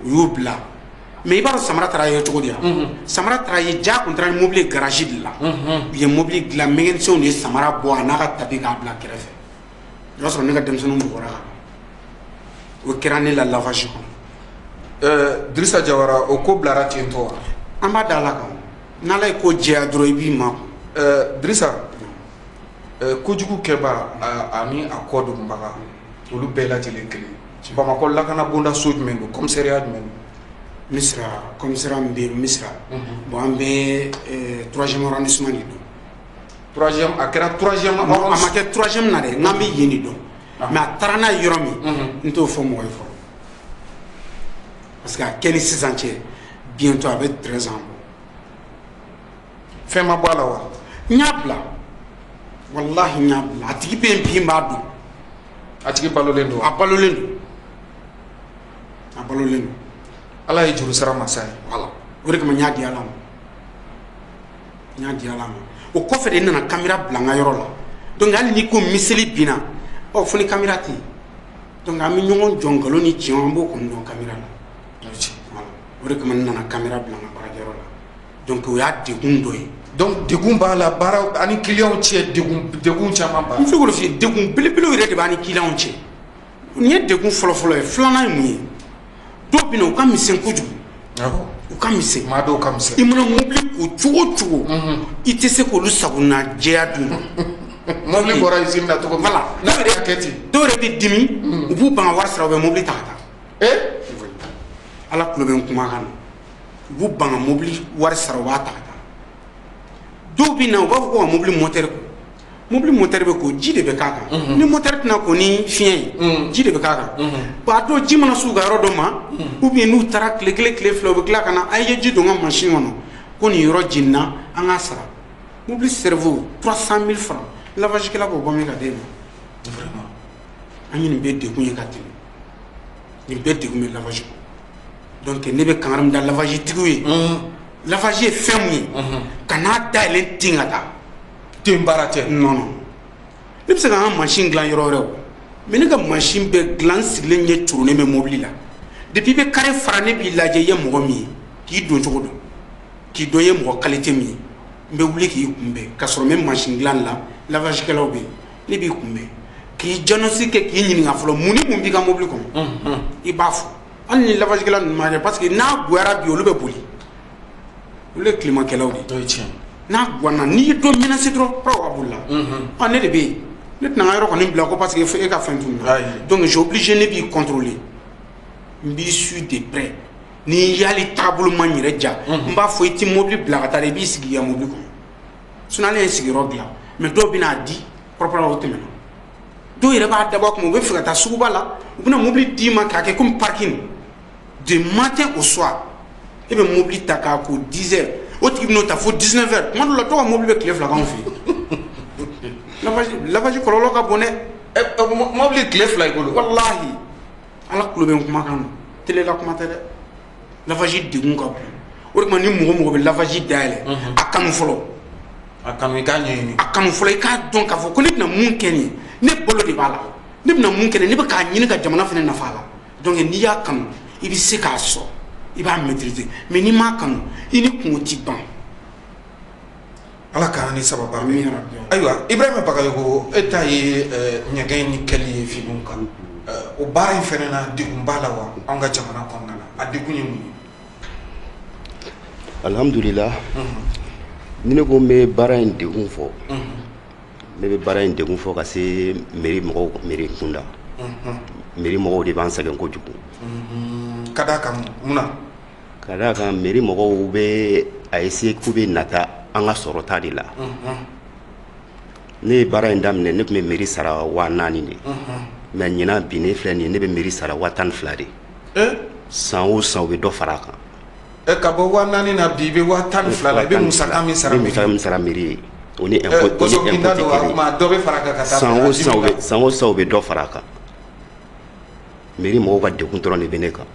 u y'u bila. Mais i b'a dɔn samara taara ye cogo di yan? Samara taara ye, ja kun taara ni mobili ye garage de la. U ye mobili dilan, mécaniciens de ye samara bɔ a n'a ka tapis k'a bila kɛrɛfɛ. O y'a sɔrɔ ne ka denmisɛnninw bugɔra ka ban. O kɛra ne la lavage kɔnɔ. Dirisa Jawara, o ko bilara ten tɔ wa? An b'a da Ala kan, n'Ala ye ko jɛya dɔrɔn, i b'i makun. Dirisa, kojugu kɛba ani a kɔ donbaga, olu bɛɛ lajɛlen kelen. Bamakɔ lakana bonda so jumɛn don, commissariat jumɛn don? Misira, commissariat min bɛ yen Misira, bon, an bɛ troisième arrondissement de don. Troisième, a kɛra troisième? A ma kɛ troisième na dɛ, n'an bɛ yen de dɔn, mais a taara n'a ye yɔrɔ min, n t'o fɔ mɔgɔ ye fɔlɔ, parce que a kɛ ni sisan cɛ, bientôt a bɛ 13 ans bɔ. Fɛn ma bɔ a la wa? N y'a bila, walahi n y'a bila. A tigi bɛ yen bi, n b'a dɔn. A tigi balolen don? A balolen don, a balolen don. Ala ye juru sara masa ye. Voilà, o de kama n y'a di Ala ma, n y'a di Ala ma. O kɔfɛ de, n nana caméra bila n ka yɔrɔ la. Donc hali n'i ko miseli binna, ɔ fo ni caméra tɛ yen, donc an bɛ ɲɔgɔn jɔ nkalon ni tiɲɛ, an b'o kɔni dɔn caméra la. Voilà, o de kama n nana caméra bila n ka baarakɛyɔrɔ la. Donc o y'a degun dɔ ye. Donc degun b'a la, baara ani clients cɛ, degun caman b'a la. N fɛ k'o de f'i ye, degun belebelew yɛrɛ de b'an ni clients cɛ. Nin ye degun fɔlɔfɔlɔ ye. Filanan ye mun ye? Dɔw bɛ na, u ka misɛn kojugu. U ka misɛn. Maa dɔw ka misɛn. I mana mobili ko cogo o cogo, i tɛ se k'olu sagona jɛya d'u ma. Mobili bɔra usine la cogo min. Voilà. N'a yɛrɛ y'a kɛ ten. Dɔw yɛrɛ bɛ dimi, u b'u ban ka wari sara, u bɛ mobili ta ka taa. Ala tulo bɛ n kumakan na. U b'u ban ka mobili wari sara, u b'a ta ka taa. Dɔw bɛ na, u b'a fɔ ko ka mobili moteur ko. Mobili moteur bɛ ko, ji de bɛ k'a kan. Ni moteur tɛna ko ni fiɲɛ ye, ji de bɛ k'a kan. Bon, a dɔw ji mana s'u ka yɔrɔ dɔ ma, ou bien n'u taara tile kelen, tile fila, u bɛ tila ka na, a ye ji don n ka machine kɔnɔ, ko nin yɔrɔ jenina, an k'a sara. Mobili cerveau 300 000 francs, lavage kɛla b'o bɔ min ka d'e ma? Vraiment. An ye nin bɛɛ degun ye ka tɛmɛ, nin bɛɛ degun bɛ lavage kɔnɔ. Donc ne bɛ kangari min da lavage tigiw ye, lavage ye fɛn mun ye, ka n'a dayɛlɛ ten ka taa. Ten baara tɛ. Non, non, ne bɛ se ka n ka machine dilan yɔrɔ wɛrɛ o, mais ne ka machine bɛ dilan n sigilen ɲɛ curunnen bɛ mobili la. Depuis i bɛ carré fara, ne b'i lajɛ, i ye mɔgɔ min ye, k'i don cogo dɔn, k'i dɔn i ye mɔgɔ qualité min ye. N bɛ wuli k'i kunbɛn, ka sɔrɔ n bɛ machine dilan la, lavage kɛlaw bɛ yen, ne b'i kunbɛn k'i diagnostic kɛ, k'i ɲininka fɔlɔ mun ni mun b'i ka mobili kɔnɔ. I b'a fɔ, hali ni lavage kɛla ninnu ma kɛ, parce que n'a goyara bi, olu bɛ boli, olu ye tilemakɛlaw de ye. O ye tiɲɛ. N'a ganna, n'i ye dɔ menacer dɔrɔn, pɛrɛw a bolila. Ɔ ne de bɛ yen, ne tɛna n ka yɔrɔ kɔni bila ko parce que e ka fɛn tununa. Donc j'ai obligé, ne b'i contrôler, n b'i suit de près. Ni y'ale taabolo ma n yɛrɛ ja, n b'a fɔ i ti mobili bila ka taa dɛ, i b'i sigi i ka mobili kɔnɔ. Sinon ale ye sigiyɔrɔ dilan, mais dɔw bɛna di kɔrɔpɔrɔ o tɛmɛna. Dɔw yɛrɛ b'a dabɔ a kama, u bɛ fɛ ka taa suguba la, u bɛna mobili d'i ma k'a kɛ comme parking de matin au soir. E bɛ mobili ta k'a ko 10 heures, o tigi bɛn'o ta fo 19 heures. Tuma dɔw la, dɔw ka mobili bɛ tile 2 k'anw fɛ yen. Lavage kɔlɔlɔ ka bon dɛ. Mobili tile 2 i bolo? Walahi, Ala tulo bɛ n kumakan na, télé la kuma tɛ dɛ. Lavage degun ka bon. O de kama ni mɔgɔ mɔgɔ bɛ lavage dayɛlɛ, a kanu fɔlɔ. A kanu, i k'a ɲɛɲini. A kanu fɔlɔ, i k'a dɔn k'a fɔ ko ne bɛna mun kɛ nin ye, ne balo de b'a la, ne bɛna mun kɛ nin ye, ne bɛ k'a ɲini ka jamana fana nafa la. Donc n'i y'a kanu, i bɛ se k'a sɔrɔ, i b'a maîtriser. Mais n'i m'a kanu, i ni kungo ti ban. Ala k'an ni sababa bɛn. Ayiwa, Ibrahima Bagayogo, e ta ye ɲɛgɛn ni kɛli ye finiw kan. O baara in fɛnɛ na, degun b'a la wa anw ka jamana kɔnɔna la? A degun ye mun ye? Alhamdulillah, ni ne ko n bɛ baara in degun fɔ, ne bɛ baara in degun fɔ ka se mairie mɔgɔw, mairie kunda. Mairie mɔgɔw de b'an sɛgɛn kojugu. Ka d'a kan mun na? Ka d'a kan, mairie mɔgɔw bɛ a essayer k'u bɛ nata an ka sɔrɔta de la. Ne ye baara in daminɛ, ne tun bɛ mairie sara 4000 de, mais ɲinan bi, ne filɛ nin ye, ne bɛ mairie sara 12,000 de. San o san, u bɛ dɔ fara a kan. Ka bɔ 4000 na, bi i bɛ 12,000 la. I bɛ musaka min sara? I bɛ musaka min sara mairie ye, o ni impôt, o ni impôt tɛ kelen ye. Dɔ bɛ fara a kan ka taa. San o san, u bɛ, san o san, u bɛ dɔ fara a kan. Mairie mɔgɔw ka degun dɔrɔn de bɛ ne kan.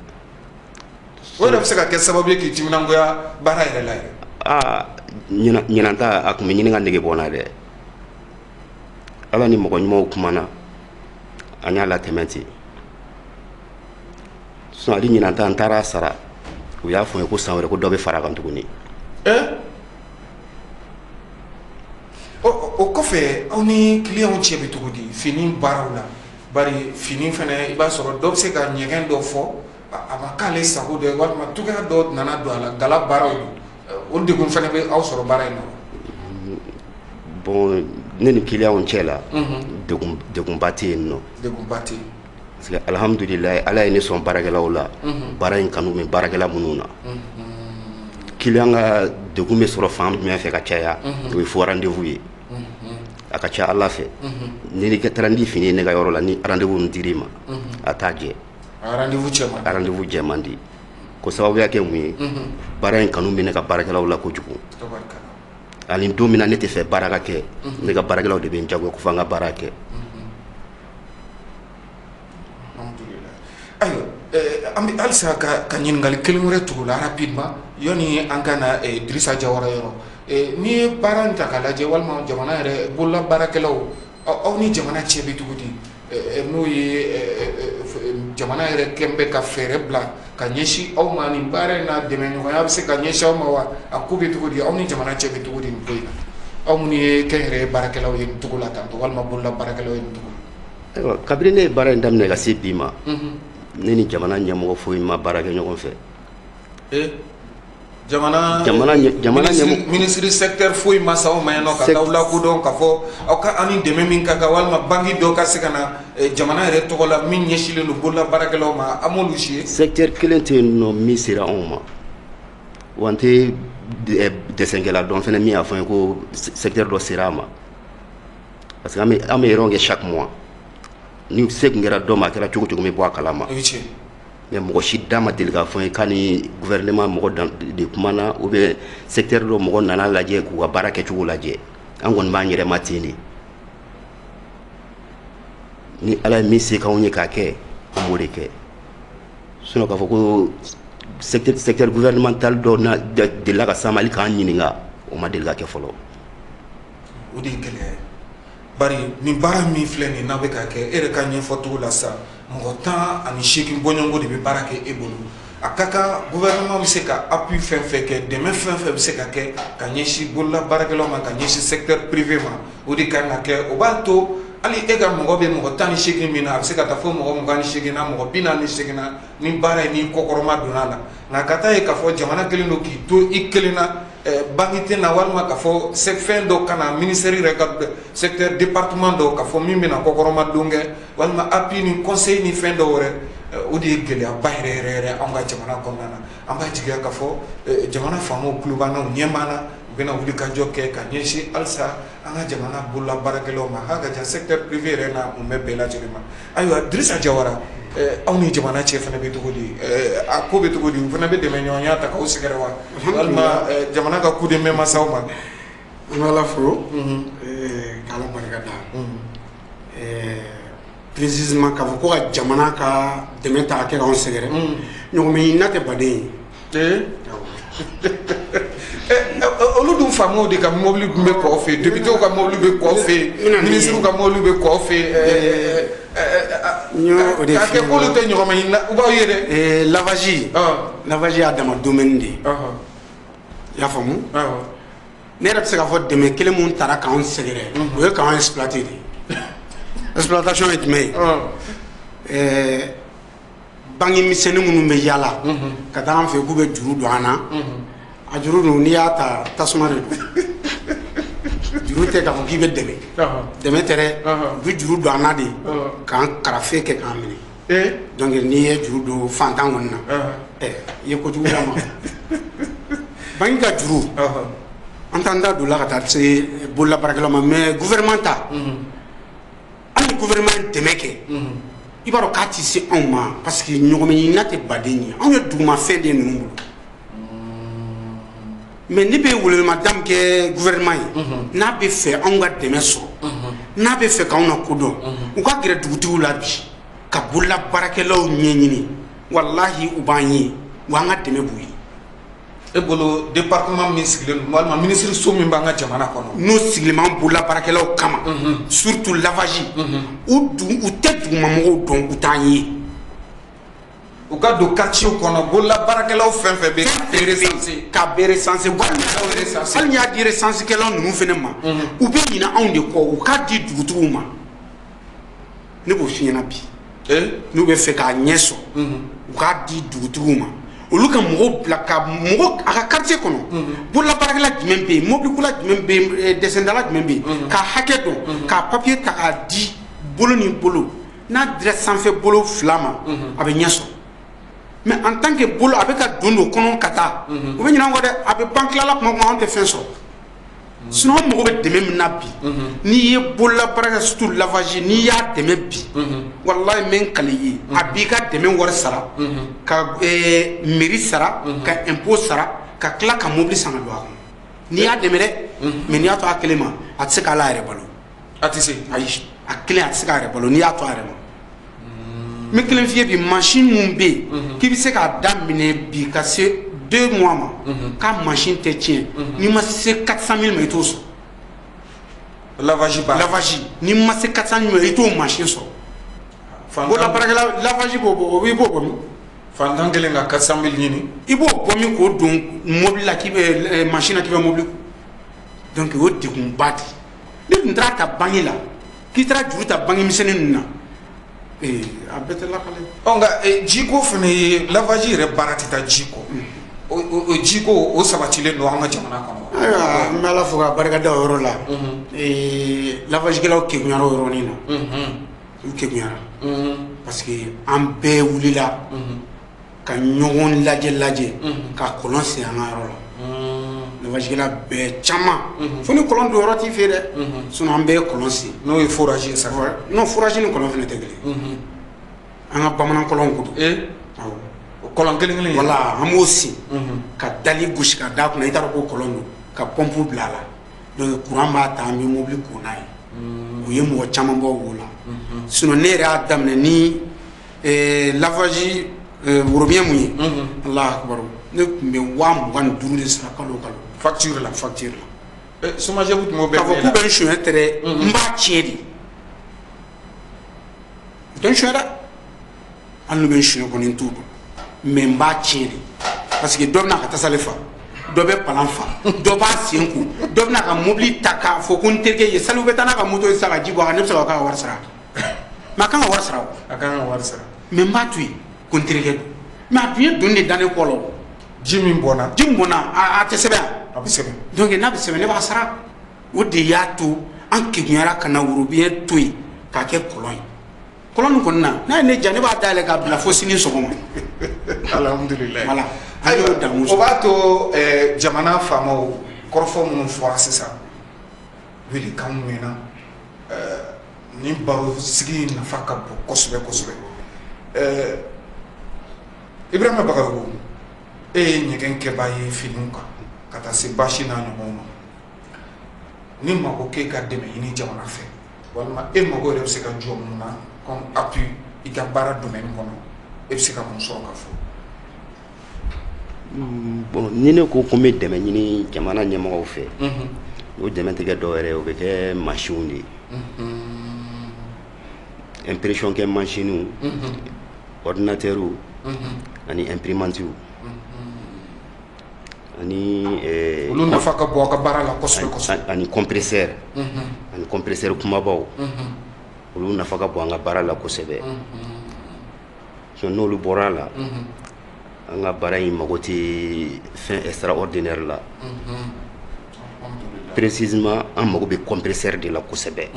O yɛrɛ bɛ se ka kɛ sababu ye k'i timinangoya baara yɛrɛ la yɛrɛ. Aa, ɲinan ta, a tun bɛ ɲini ka nege bɔ n na dɛ. Ala ni mɔgɔ ɲumanw kumana, an y'a latɛmɛ ten. Sinon hali ɲinan ta, n taara sara, u y'a fɔ n ye ko san wɛrɛ, ko dɔ bɛ fara a kan tuguni. O kɔfɛ, aw ni clientw cɛ bɛ cogo di fini baaraw la? Bari fini fɛnɛ, i b'a sɔrɔ dɔ bɛ se ka ɲɛgɛn dɔ fɔ, a ma k'ale sago dɔ ye, walima cogoya dɔ nana don a la, gala baaraw don. O degun fɛnɛ bɛ aw sɔrɔ baara in na? Bon, ne ni clientw cɛ la, degunba tɛ yen nɔ. Degunba tɛ yen. Parce que alhamdulilayi, Ala ye ne sɔn baarakɛlaw la. Baara in kanu bɛ baarakɛla minnu na. Client ka degun bɛ sɔrɔ fan jumɛn fɛ ka caya? O ye faux rendez-vous ye. A ka ca Ala fɛ, ni ka taara ni fini ye ne ka yɔrɔ la, ni rendez-vous min dir'i ma, a t'a jɛ. Rendez-vous cɛ man di. Rendez-vous jɛ man di. Ko sababuya kɛ mun ye? Baara in kanu bɛ ne ka baarakɛlaw la kojugu. Ani don min na ne tɛ fɛ baara ka kɛ, ne ka baarakɛlaw de bɛ n jagoya ko fo an ka baara kɛ. Ayiwa, an bɛ halisa ka ɲininkali kelen wɛrɛ tugu la rapidement yanni an ka na Dirisa Jawara yɔrɔ. N'i ye baara in ta k'a lajɛ, walima jamana yɛrɛ bolola baarakɛlaw, aw ni jamana cɛ bɛ cogo di? N'o ye jamana yɛrɛ kɛn bɛ ka fɛɛrɛ bila ka ɲɛsin aw ma nin baara in na, dɛmɛɲɔgɔnya bɛ se ka ɲɛsin aw ma wa? A ko bɛ cogo di? Aw ni jamana cɛ bɛ cogo di nin ko in na? Aw minnu ye kɛnyɛrɛye baarakɛlaw ye nin cogo la tantɔ, walima bolola baarakɛlaw ye nin cogo la. Ayiwa, kabini ne ye baara in daminɛ ka se bi ma, ne ni jamana ɲɛmɔgɔ foyi ma baara kɛ ɲɔgɔn fɛ. Jamana jamana ministre secteur foyi ma sa aw ma yan nɔ ka t'aw lakodɔn k'a fɔ aw ka an ni dɛmɛ min ka kan, walima banque dɔ ka se ka na jamana yɛrɛ tɔgɔ la min ɲɛsinlen don bolola baarakɛlaw ma, an m'olu si ye? Secteur kelen tɛ yen nɔ min sera anw ma. Wa n tɛ dɛsɛnkɛla dɔn fɛnɛ min y'a fɔ n ye ko secteur dɔ sera a ma. Parce que an bɛ réunion kɛ chaque mois. Ni se tun kɛra dɔ ma, a kɛra cogo cogo, n bɛ bɔ a kalama. Mais mɔgɔ si da ma deli k'a fɔ n ye k'a ni gouvernement mɔgɔ de kumana, ou bien secteur dɔ mɔgɔ nana lajɛ k'u ka baara kɛcogo lajɛ. An kɔni b'an yɛrɛ ma ten de. Ni Ala ye min se k'anw ye k'a kɛ, an b'o de kɛ. Sinon k'a fɔ ko secteur gouvernemental dɔ na delila ka s'an ma hali k'an ɲininka, o ma deli ka kɛ fɔlɔ. O de ye gɛlɛya ye. Bari nin baara min filɛ nin n'a bɛ ka kɛ, e yɛrɛ ka ɲɛfɔcogo la sisan, mɔgɔ 18 bɔɲɔgɔnko de bɛ baara kɛ e bolo. A ka kan gouvernement bɛ se ka appui fɛn fɛn kɛ, dɛmɛ fɛn fɛn bɛ se ka kɛ ka ɲɛsin bolola baarakɛlaw ma, ka ɲɛsin secteur privé ma, o de kan ka kɛ. O b'a to hali e ka mɔgɔ bɛ mɔgɔ 18 min na, a bɛ se ka taa fo mɔgɔ 28 na, mɔgɔ 48 na, ni baara in ni kɔkɔrɔma donna a la. Nka ka taa ye k'a fɔ jamana kelen don k'i to i kelen na, banque tɛ na, walima k'a fɔ fɛn dɔ ka na ministère yɛrɛ ka secteur département dɔ k'a fɔ min bɛna kɔkɔrɔma don kɛ, walima appui ni conseil ni fɛn dɔw wɛrɛ, o de ye gɛlɛyaba yɛrɛ yɛrɛ yɛrɛ anw ka jamana kɔnɔna na. An b'a jigiya k'a fɔ jamana faamaw tulo b'an na, u ɲɛ b'an na, u U bɛna wuli ka jɔ kɛ ka ɲɛsin halisa an ka jamana bolola baarakɛlaw ma, hali ka ja secteur privé yɛrɛ na mun bɛ bɛɛ lajɛlen ma. Ayiwa, Dirisa Jawara, aw ni jamana cɛ fana bɛ cogo di? A ko bɛ cogo di? U fana bɛ dɛmɛ ɲɔgɔnya ta k'aw sɛgɛrɛ wa, walima jamana ka coup de main ma s'aw ma? An bɛ Ala fo k'Ala barika da. Précisément, k'a fɔ ko ka jamana ka dɛmɛ ta ka kɛ k'anw sɛgɛrɛ, ɲɔgɔnmɛ ɲinina tɛ baden ye. Olu dun faamaw de ka mobili dun bɛ kɔ fɛ, députés ka mobili bɛ kɔ fɛ, ministres ka mobili bɛ kɔ fɛ. N y'o de k'a kɛ k'olu tɛ ɲɔgɔnmɛ ɲinina, u b'aw ye dɛ. Lavage y'a dama domaine de ye. I y'a faamu? Ne yɛrɛ bɛ se k'a fɔ dɛmɛ kelen mun taara k'anw sɛgɛrɛ, o ye k'anw exploiter de. Exploitation ye jumɛn ye? Banque misɛnnin minnu bɛ yaala ka taa an fɛ k'u bɛ juru don an na, a juru dun, n'i y'a ta, tasuma de don. Juru tɛ k'a fɔ k'i bɛ dɛmɛ, dɛmɛ tɛ dɛ. U bɛ juru don an na de k'an karafe kɛ k'an minɛ. Donc n'i ye juru don fantan kɔni na, ɛ, i ye kojugu d'a ma. Banque ka juru, an t'an da don la ka taa se bololabaarakɛlaw ma, mais gouvernement ta, hali ni gouvernement ye dɛmɛ kɛ, i b'a dɔn k'a ti se anw ma, parce que ɲɔgɔnmɛ ɲinina tɛ baden ye. Anw ye dugumafɛn de ye ninnu bolo. Mais ne bɛ welewelemada min kɛ gouvernement ye, n'a bɛ fɛ anw ka dɛmɛ sɔrɔ, n'a bɛ fɛ k'anw na kodɔn, u ka gɛrɛ dugutigiw la bi ka bolola baarakɛlaw ɲɛɲini. Walahi, u b'an ye wa, an ka dɛmɛ b'u ye. E bolo, département min sigilen don walima ministre so min b'an ka jamana kɔnɔ, n'o sigilen b'an bolola baarakɛlaw kama, surtout lavage, u dun u tɛ dugumamɔgɔw dɔn, u t'an ye. U ka don quartier kɔnɔ, bolola baarakɛlaw fɛn fɛn bɛ yen, recenser. Ka bɛɛ recenser. Recenser. Hali n'i y'a di recenser kɛlaw ninnu fana ma, u bɛ ɲinɛ anw de kɔ. U k'a di dugutigiw ma, ne b'o f'i ɲɛna bi. N'u bɛ fɛ k'a ɲɛ sɔrɔ, u k'a di dugutigiw ma, olu ka mɔgɔw bila ka mɔgɔ a ka quartier kɔnɔ, bolola baarakɛla jumɛn bɛ yen, mobilikola jumɛn bɛ yen, dɛsɛndala jumɛn bɛ yen, k'a hakɛ dɔn, k'a papier ta k'a di bolo ni bolo. N'a dira sanfɛ bolo fila ma, a bɛ ɲɛ sɔrɔ. Mais en tant que bolo a bɛ ka don don kɔnɔ ka taa, u bɛ ɲinɛ an kɔ dɛ. A bɛ ban tilala kuma o kuma, anw tɛ fɛn sɔrɔ. Sinon an mago bɛ dɛmɛ min na bi, n'i ye bolola baarakɛ, surtout lavage, n'i y'a dɛmɛ bi, walahi, n bɛ n kali i ye, a b'i ka dɛmɛ wari sara, ka mairie sara, ka impôt sara, ka tila ka mobili san ka don a kɔnɔ, n'i y'a dɛmɛ dɛ. Mais n'i y'a to a kelen ma, a tɛ se k'ala yɛrɛ balo. A tɛ se. Ayi, a kelen a tɛ se k'a yɛrɛ balo n'i y'a to a yɛrɛ ma. N bɛ kelen f'i ye bi, machine mun bɛ yen k'i bɛ se k'a daminɛ bi ka se 2 mois ma k'a machine tɛ tiɲɛ, n'i ma se 400 000 ma, i t'o sɔrɔ. Lavage ba. Lavage, n'i ma se 400 000 ma, i t'o machine sɔrɔ. Bolola baarakɛla, lavage b'o bɔ, i b'o bɔ min? Fantan kelen ka 400 000 ɲini. I b'o bɔ min k'o don mobili la k'i bɛ machine na k'i bɛ mobili ko? Donc o ye degunba de ye. Ne tun taara ta banque la, k'i taara juru ta banque misɛnnin ninnu na, a bɛɛ tɛ lakale. Ɔ, nka jiko fana ye, lavage yɛrɛ baara tɛ taa ji kɔ. O jiko, o sabatilen don an ka jamana kɔnɔ? Ayiwa, n bɛ Ala fo k'a barika da o yɔrɔ la. Lavagekɛlaw kegunyara o yɔrɔnin na, u kegunyara, parce que an bɛɛ wulila ka ɲɔgɔn lajɛ lajɛ ka kɔlɔn sen an ka yɔrɔ la. Lavagekɛla bɛɛ caman, fo ni kɔlɔn don yɔrɔ t'i fɛ dɛ, sinon an bɛɛ ye kɔlɔn sen. N'o ye forage ye sa. Non, forage ni kɔlɔn fana tɛ kelen ye. An ka bamanan kɔlɔnw ko don. Awɔ. Kɔlɔn kelen kelen ye. Wala, an b'o sen ka dali gosi ka d'a kunna, i t'a dɔn ko kɔlɔn don, ka pɔnpu bila a la. Donc courant b'a ta, an bɛ mobili ko n'a ye. O ye mɔgɔ caman bɔ wo la. Sinon ne yɛrɛ y'a daminɛ ni lavage worobinɛ mun ye, Alahu akibaru, ne tun bɛ 25 000 de sara kalo o kalo. Facture la. Facture la. SOMAGEP tun b'o bɛɛ K'a fɔ k'u bɛ n suɲɛ tɛ dɛ, n b'a tiɲɛ de. U tɛ n suɲɛ dɛ, hali n'u bɛ n suɲɛ kɔni, n t'o dɔn, mais n b'a tiɲɛ de, parce que dɔ bɛna ka tasale fa, dɔ bɛ palan fa, dɔ b'a sen ko, dɔ bɛna ka mobili ta k'a fɔ ko n terikɛ ye salifu bɛ taa n'a ka moto ye sisan ka ji bɔ a kan. Ne bɛ se k'a ka wari sara, mais a kan ka wari sara o. A kan ka wari sara. Mais n b'a to yen ko n terikɛ don, mais a dun ye doni de da ne kɔ la o. Ji min bɔnna. Ji min bɔnna, a tɛ sɛbɛn yan. A bɛ sɛbɛn. Donc n'a bɛ sɛbɛn, ne b'a sara. O de y'a to an kegunyara ka na worobinɛ to yen k'a kɛ kɔlɔn ye. Kɔlɔn nin kɔni na, n'a ye ne diya, ne b'a dayɛlɛ k'a bila fo sini sɔgɔma. Alhamdulilayi. Voilà, an y'o damu O sɔrɔ. b'a to jamana faamaw Kɔrɔfɔ minnu fɔra sisan, welekan mɛnna, nin baro sigi in nafa ka bon kosɛbɛ kosɛbɛ. Ibrahima Bagayogo, e ye ɲɛgɛn kɛbaa ye finiw kan ka taa se basi n'a ɲɔgɔnw ma. Ni mago k'e ka dɛmɛ ɲini jamana fɛ, walima e mago yɛrɛ bɛ se ka jɔ mun na comme appui i ka baara domaine kɔnɔ, e bɛ se ka mun sɔrɔ ka fɔ? Bon, ni ne ko n bɛ dɛmɛ ɲini jamana ɲɛmɔgɔw fɛ, o dɛmɛ tɛ kɛ dɔwɛrɛ ye, o bɛ kɛ mansinw de ye, impression kɛ mansinw, ordinateurw ani imprimantew ani Olu nafa ka bon aw ka baara la kosɛbɛ kosɛbɛ. Ani compresseur, ani compresseur kumabaw, olu nafa ka bon an ka baara la kosɛbɛ. Sinon n'olu bɔra a la, an ka baara in mago tɛ fɛn extraordinaire la. Précisément, an mago bɛ compresseur de la kosɛbɛ,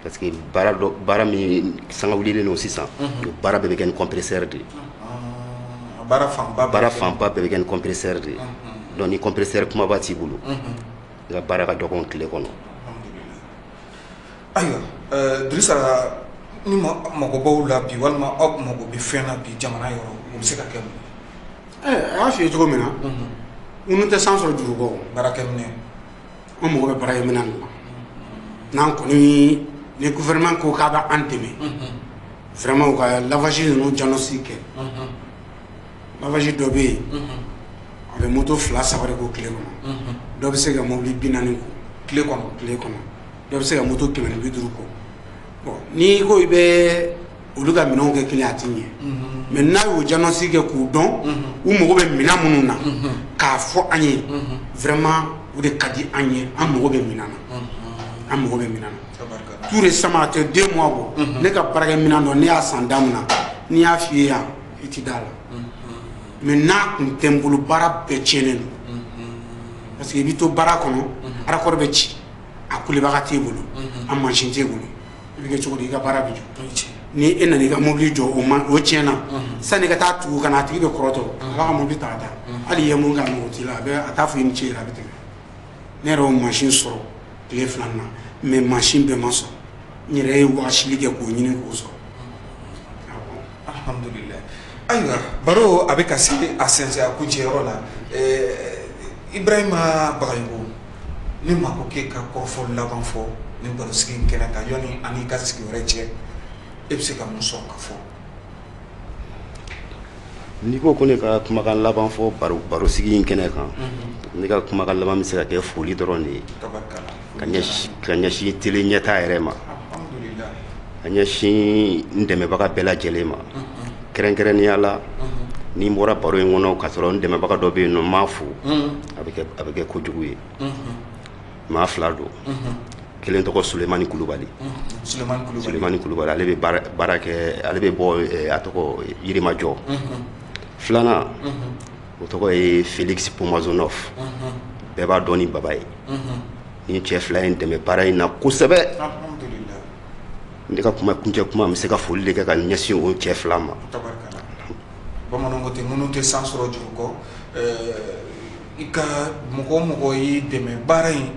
parce que baara dɔ, baara min sanga wulilen don sisan, o baara bɛɛ bɛ kɛ ni compresseur de ye. Baara fanba. Baara fanba bɛɛ bɛ kɛ ni compresseur de ye. Donc ni compresseur kumaba t'i bolo, i ka baara ka dɔgɔn tile kɔnɔ. Ayiwa, Dirisa, ni mago b'aw la bi, walima aw mago bɛ fɛn na bi jamana yɔrɔ, o bɛ se ka kɛ mun ye? A y'a f'i ye cogo min na, minnu tɛ san sɔrɔ juru kɔ. Baarakɛminɛn. An mago bɛ baarakɛminɛn de la. N'an kɔni ni gouvernement ko k'a bɛ an dɛmɛ, vraiment u ka lavage ninnu diagnostic kɛ. Lavage dɔ bɛ yen, a bɛ moto 2 3 de ko tile kɔnɔ. Dɔ bɛ se ka mobili 40 ko tile kɔnɔ. Tile kɔnɔ. Dɔ bɛ se ka moto 150 ko. Bon, n'i ko i bɛ olu ka minɛnw kɛ kelen, a ti ɲɛ. Mais n'a y'o diagnostic kɛ k'u dɔn u mago bɛ minɛn minnu na k'a fɔ an ye, vraiment o de ka di an ye. An mago bɛ minɛn na, an mago bɛ minɛn na. Tout récemment, a tɛ 2 mois bɔ, ne ka baarakɛminɛn dɔ, ne y'a san da min na, n'i y'a f'i ye yan, i ti da la. Mais n'a kun tɛ n bolo, baara bɛɛ tiɲɛnen don, parce que i bɛ to baara kɔnɔ, raccord bɛ ci, a kulebaga t'e bolo, a mansin t'e bolo, i bɛ kɛ cogo di? I ka baara bɛ jɔ. Ni e nana i ka mobili jɔ, o ma o tiɲɛna, sani i ka taa tugu ka na, a tigi bɛ kɔrɔtɔ, a b'a ka mobili ta ka taa. Hali i ye mun kɛ, a mago t'i la, a bɛ a t'a fɔ i ni ce yɛrɛ, a bɛ tɛmɛ. Ne yɛrɛ y'o mansin sɔrɔ tile 2 na, mais mansin bɛɛ ma sɔrɔ. N yɛrɛ ye wasili kɛ k'o ɲini k'o sɔrɔ. Alhamdulilayi. Ayiwa, baro a bɛ ka se a sɛnsɛn a kuncɛyɔrɔ la. Ibrahima Bagayogo, ni maa ko k'e ka kɔrɔfɔ laban fɔ ni barosigi in kɛnɛ kan, yanni an n'i ka sigi wɛrɛ cɛ, e bɛ se ka mun sɔrɔ ka fɔ? N'i ko ko ne ka kumakan laban fɔ barosigi in kɛnɛ kan, ne ka kumakan laban bɛ se ka kɛ foli dɔrɔn de ye ka ɲɛsin télé ɲɛta yɛrɛ ma, ka ɲɛsin n dɛmɛbaga bɛɛ lajɛlen ma, kɛrɛnkɛrɛnnenya la ni n bɔra baro in kɔnɔ k'a sɔrɔ n dɛmɛbaga dɔ bɛ yen nɔ, n m'a fo, a bɛ kɛ kojugu ye. Maa 2 don. Kelen tɔgɔ Sulemani Kulubali. Sulemani Kulubali, ale bɛ baara kɛ, ale bɛ bɔ a tɔgɔ Yirimajɔ. Filanan, o tɔgɔ ye Felix Pomazonov, bɛɛ b'a dɔn ni baba ye. Ni cɛ 2 in dɛmɛ baara in na kosɛbɛ. Ne ka kuma kuncɛ kuma, n bɛ se ka foli de kɛ ka ɲɛsin o cɛ 2 ma. Bamananw ko ten, minnu tɛ san sɔrɔ juru kɔ. I ka mɔgɔ o mɔgɔ y'i dɛmɛ baara in,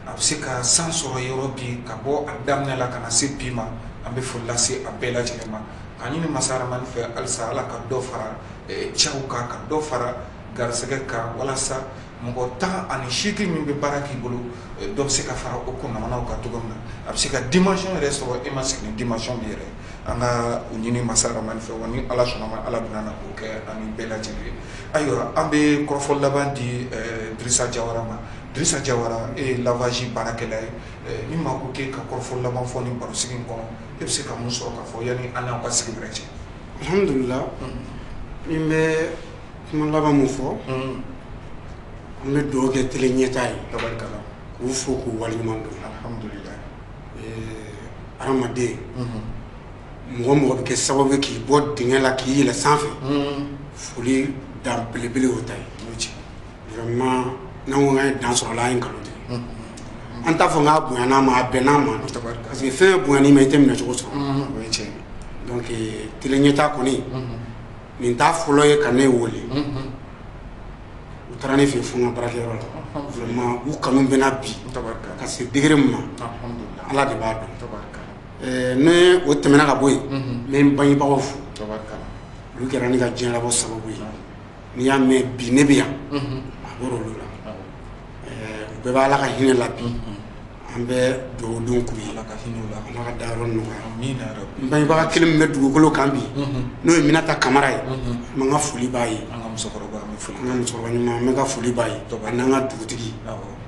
a bɛ se ka san sɔrɔ yɔrɔ bi, ka bɔ a daminɛ la ka na se bi ma, an bɛ foli lase a bɛɛ lajɛlen ma, ka ɲini masa Rahamani fɛ halisa Ala ka dɔ fara cɛw kan, ka dɔ fara garisɛgɛ kan, walasa mɔgɔ 18 min bɛ baara k'i bolo, dɔ bɛ se ka fara o kunnamanaw kan cogo min na, a bɛ se ka dimension yɛrɛ sɔrɔ e ma sigi ni dimension min yɛrɛ. An ka o ɲini masa Rahamani fɛ, wa ni Ala sɔnna ma, Ala bɛna k'o kɛ an ni bɛɛ lajɛlen. Ayiwa, an bɛ kɔrɔfɔ laban di Dirisa Jawara ma. Dirisa Jawara, e ye lavage baarakɛla ye. Ni maa ko k'e ka kɔrɔfɔ laban fɔ ni barosigi in kɔnɔ, e bɛ se ka mun sɔrɔ ka fɔ yanni an n'aw ka sigi wɛrɛ cɛ? Alhamdulilah, ni n bɛ kuma laban mun fɔ, an bɛ dugawu kɛ télé ɲɛta ye, k'u fo k'u waleɲuman dɔn. Alhamdulilah. Hadamaden, mɔgɔ mɔgɔ bɛ kɛ sababu ye k'i bɔ dingɛ la k'i yɛlɛ sanfɛ, foli dan belebele y'o ta ye. Vraiment, n'an ko k'an ye dan sɔrɔ a la, an ye nkalon tigɛ. An t'a fɔ k'a bonyana ma, a bɛnn'a ma, parce que fɛn bonyana i ma, i tɛ minɛ cogo sɔrɔ. Donc télé ɲɛta kɔni, nin t'a fɔlɔ ye ka ne wele. U U taara ne fɛ fo n ka baarakɛyɔrɔ la. Vraiment u kanu bɛ n na bi ka se degré min ma, Ala de b'a dɔn. Ne o tɛmɛna ka bɔ yen, n bɛ n bangebagaw fo. Olu kɛra ne ka diɲɛlabɔ sababu ye. N'i y'a mɛn bi ne bɛ yan, a bɔra olu la. U bɛɛ bɛ Ala ka hinɛ la bi. An bɛ dugawu don k'u ye, Ala ka dayɔrɔ nɔgɔya. N bangebaga kelen min bɛ dugukolo kan bi, n'o ye Minata Kamara ye, n bɛ n ka foli b'a ye. An ka musokɔrɔba ɲuman, n bɛ ka foli b'a ye, a n'an ka dugutigi.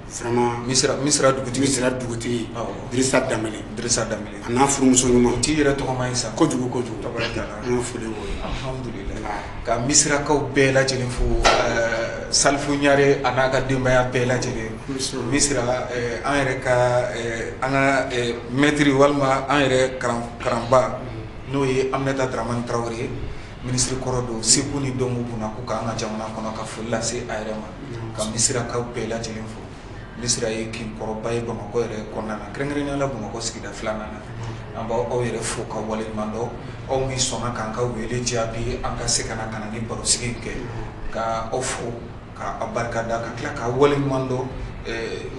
Vraiment Misira dugutigi, Misira dugutigi Dirisa Danbele, Dirisa Danbele, a n'a furumuso ɲuman. O t'i yɛrɛ tɔgɔma ye sa. Kojugu kojugu. An ka foli b'o ye. Alhamdulilayi. Ka Misirakaw bɛɛ lajɛlen fo, Salifu Ɲare a n'a ka denbaya bɛɛ lajɛlen. Misira an yɛrɛ ka an ka mɛtiri walima an yɛrɛ karanba n'o ye Aminata Dramane Traoré ye, minisiri kɔrɔ don seko ni dɔnko bunako kan an ka jamana kɔnɔ, ka foli lase a yɛrɛ ma, ka Misirakaw bɛɛ lajɛlen fo. Misira ye kinkɔrɔba ye Bamakɔ yɛrɛ kɔnɔna na, kɛrɛnkɛrɛnnenya la Bamakɔ sigida filanan na. An b'aw yɛrɛ fo ka waleɲuman dɔn, aw min sɔnna k'an ka wele jaabi an ka se ka na ni barosigi kɛ, ka aw fo ka aw barika da, ka tila ka waleɲuman dɔn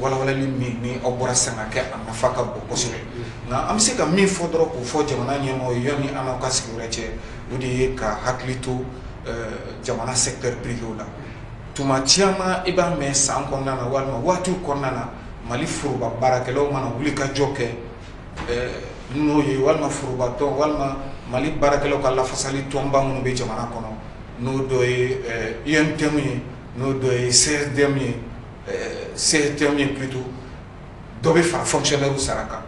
walawalali min ni aw bɔra sisan ka kɛ, a nafa ka bon kosɛbɛ. Nka an bɛ se ka min fɔ dɔrɔn k'o fɔ jamana ɲɛmɔgɔ ye yanni an n'aw ka sigi wɛrɛ cɛ, o de ye ka hakili to jamana secteur privé la. Tuma caman i b'a mɛn san kɔnɔna na walima waatiw kɔnɔna na, Mali foroba baarakɛlaw mana wuli ka jɔ kɛ n'o ye, walima foroba tɔn walima Mali baarakɛlaw ka lafasali tɔnba minnu bɛ jamana kɔnɔ, n'o dɔ ye UNTM ye, n'o dɔ ye CSDM ye, CSTM ye plutôt, dɔ bɛ fara fonctionnaire sara kan,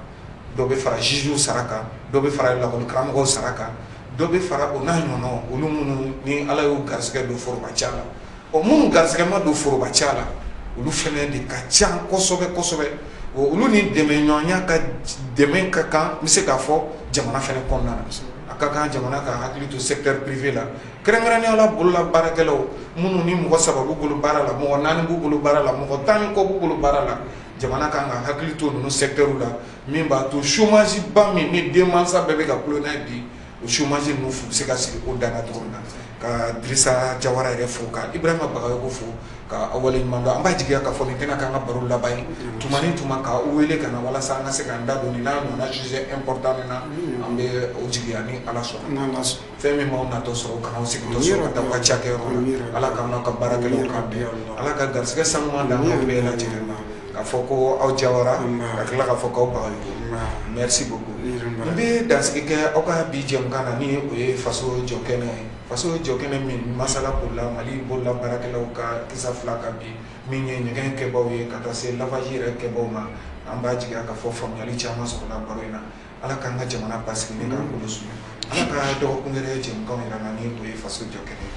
dɔ bɛ fara juges sara kan, dɔ bɛ fara lakɔli karamɔgɔw sara kan, dɔ bɛ fara o n'a ɲɔgɔnnaw, olu minnu ni Ala y'u garisɛgɛ don foroba ca la. Ɔ minnu garisɛgɛ ma don foroba ca la, olu fɛnɛ de ka ca kosɛbɛ kosɛbɛ. Olu ni dɛmɛɲɔgɔnya ka dɛmɛ ka kan, n bɛ se k'a fɔ jamana fɛnɛ kɔnɔna na. A ka kan jamana ka hakili to secteur privé la, kɛrɛnkɛrɛnnenya la bolola baarakɛlaw minnu ni mɔgɔ 3 b'u bolo baara la, mɔgɔ 4 b'u bolo baara la, mɔgɔ 10 ni kɔ b'u bolo baara la. Jamana kan ka hakili to ninnu secteur la, min b'a to chômage ba min ni denmansa bɛɛ bɛ ka kulo n'a ye bi, o chômage ninnu fu bɛ se ka sigi o dan na cogo min na. Ka Dirisa Jawara yɛrɛ fo, ka Ibrahima Bagayogo fo, ka aw waleɲuman dɔn. An b'a jigiya k'a fɔ nin tɛna k'an ka baro laban ye. Tuma ni tuma k'aw wele ka na walasa an ka se k'an da don nin n'a ɲɔgɔnna sujet important min na, an bɛ o jigiya ni Ala sɔnna. Fɛn min m'aw natɔ sɔrɔ, o kana aw sigitɔ sɔrɔ ka taa aw ka cakɛyɔrɔ la. Ala k'an n'aw ka baarakɛlaw kan bɛn, Ala ka garisɛgɛ sanuman d'an n'aw bɛɛ lajɛlen ma. K'a fɔ ko aw Jawara, ka tila k'a fɔ k'aw Bagayogo. Merci beaucoup. N bɛ dansigi kɛ aw ka bi jɛmukan na ni o ye faso jɔkɛnɛ ye. Faso jɔkɛnɛ min masala bolila Mali bolola baarakɛlaw ka kisa 2 kan bi, min ye ɲɛgɛn kɛbaw ye ka taa se lavage yɛrɛ kɛbaw ma. An b'a jigiya k'a fɔ faamuyali caman sɔrɔla baro in na. Ala k'an ka jamana basigi ni k'an bolo suma. Ala ka dɔgɔkun wɛrɛ jɛmukanw yira n na ni o ye faso jɔkɛnɛ ye.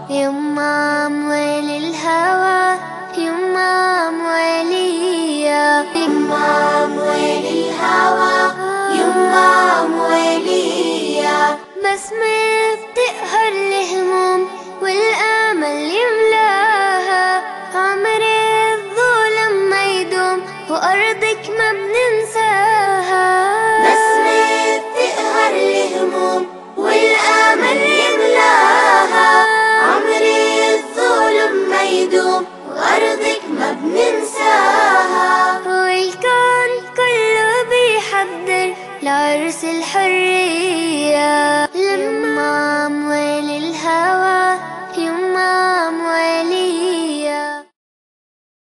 يما أموال الهوى، يما أمواليا، يما أموال الهوى، يما أمواليا. بسمة بتقهر الهموم والأمل يملاها، عمر الظلم ما يدوم وأرضك ما بننساها. بسمة بتقهر الهموم والأمل يملاها، عمر الظلم ما يدوم وأرضك ما بننساها. والكون كله بيحضر لعرس الحرية.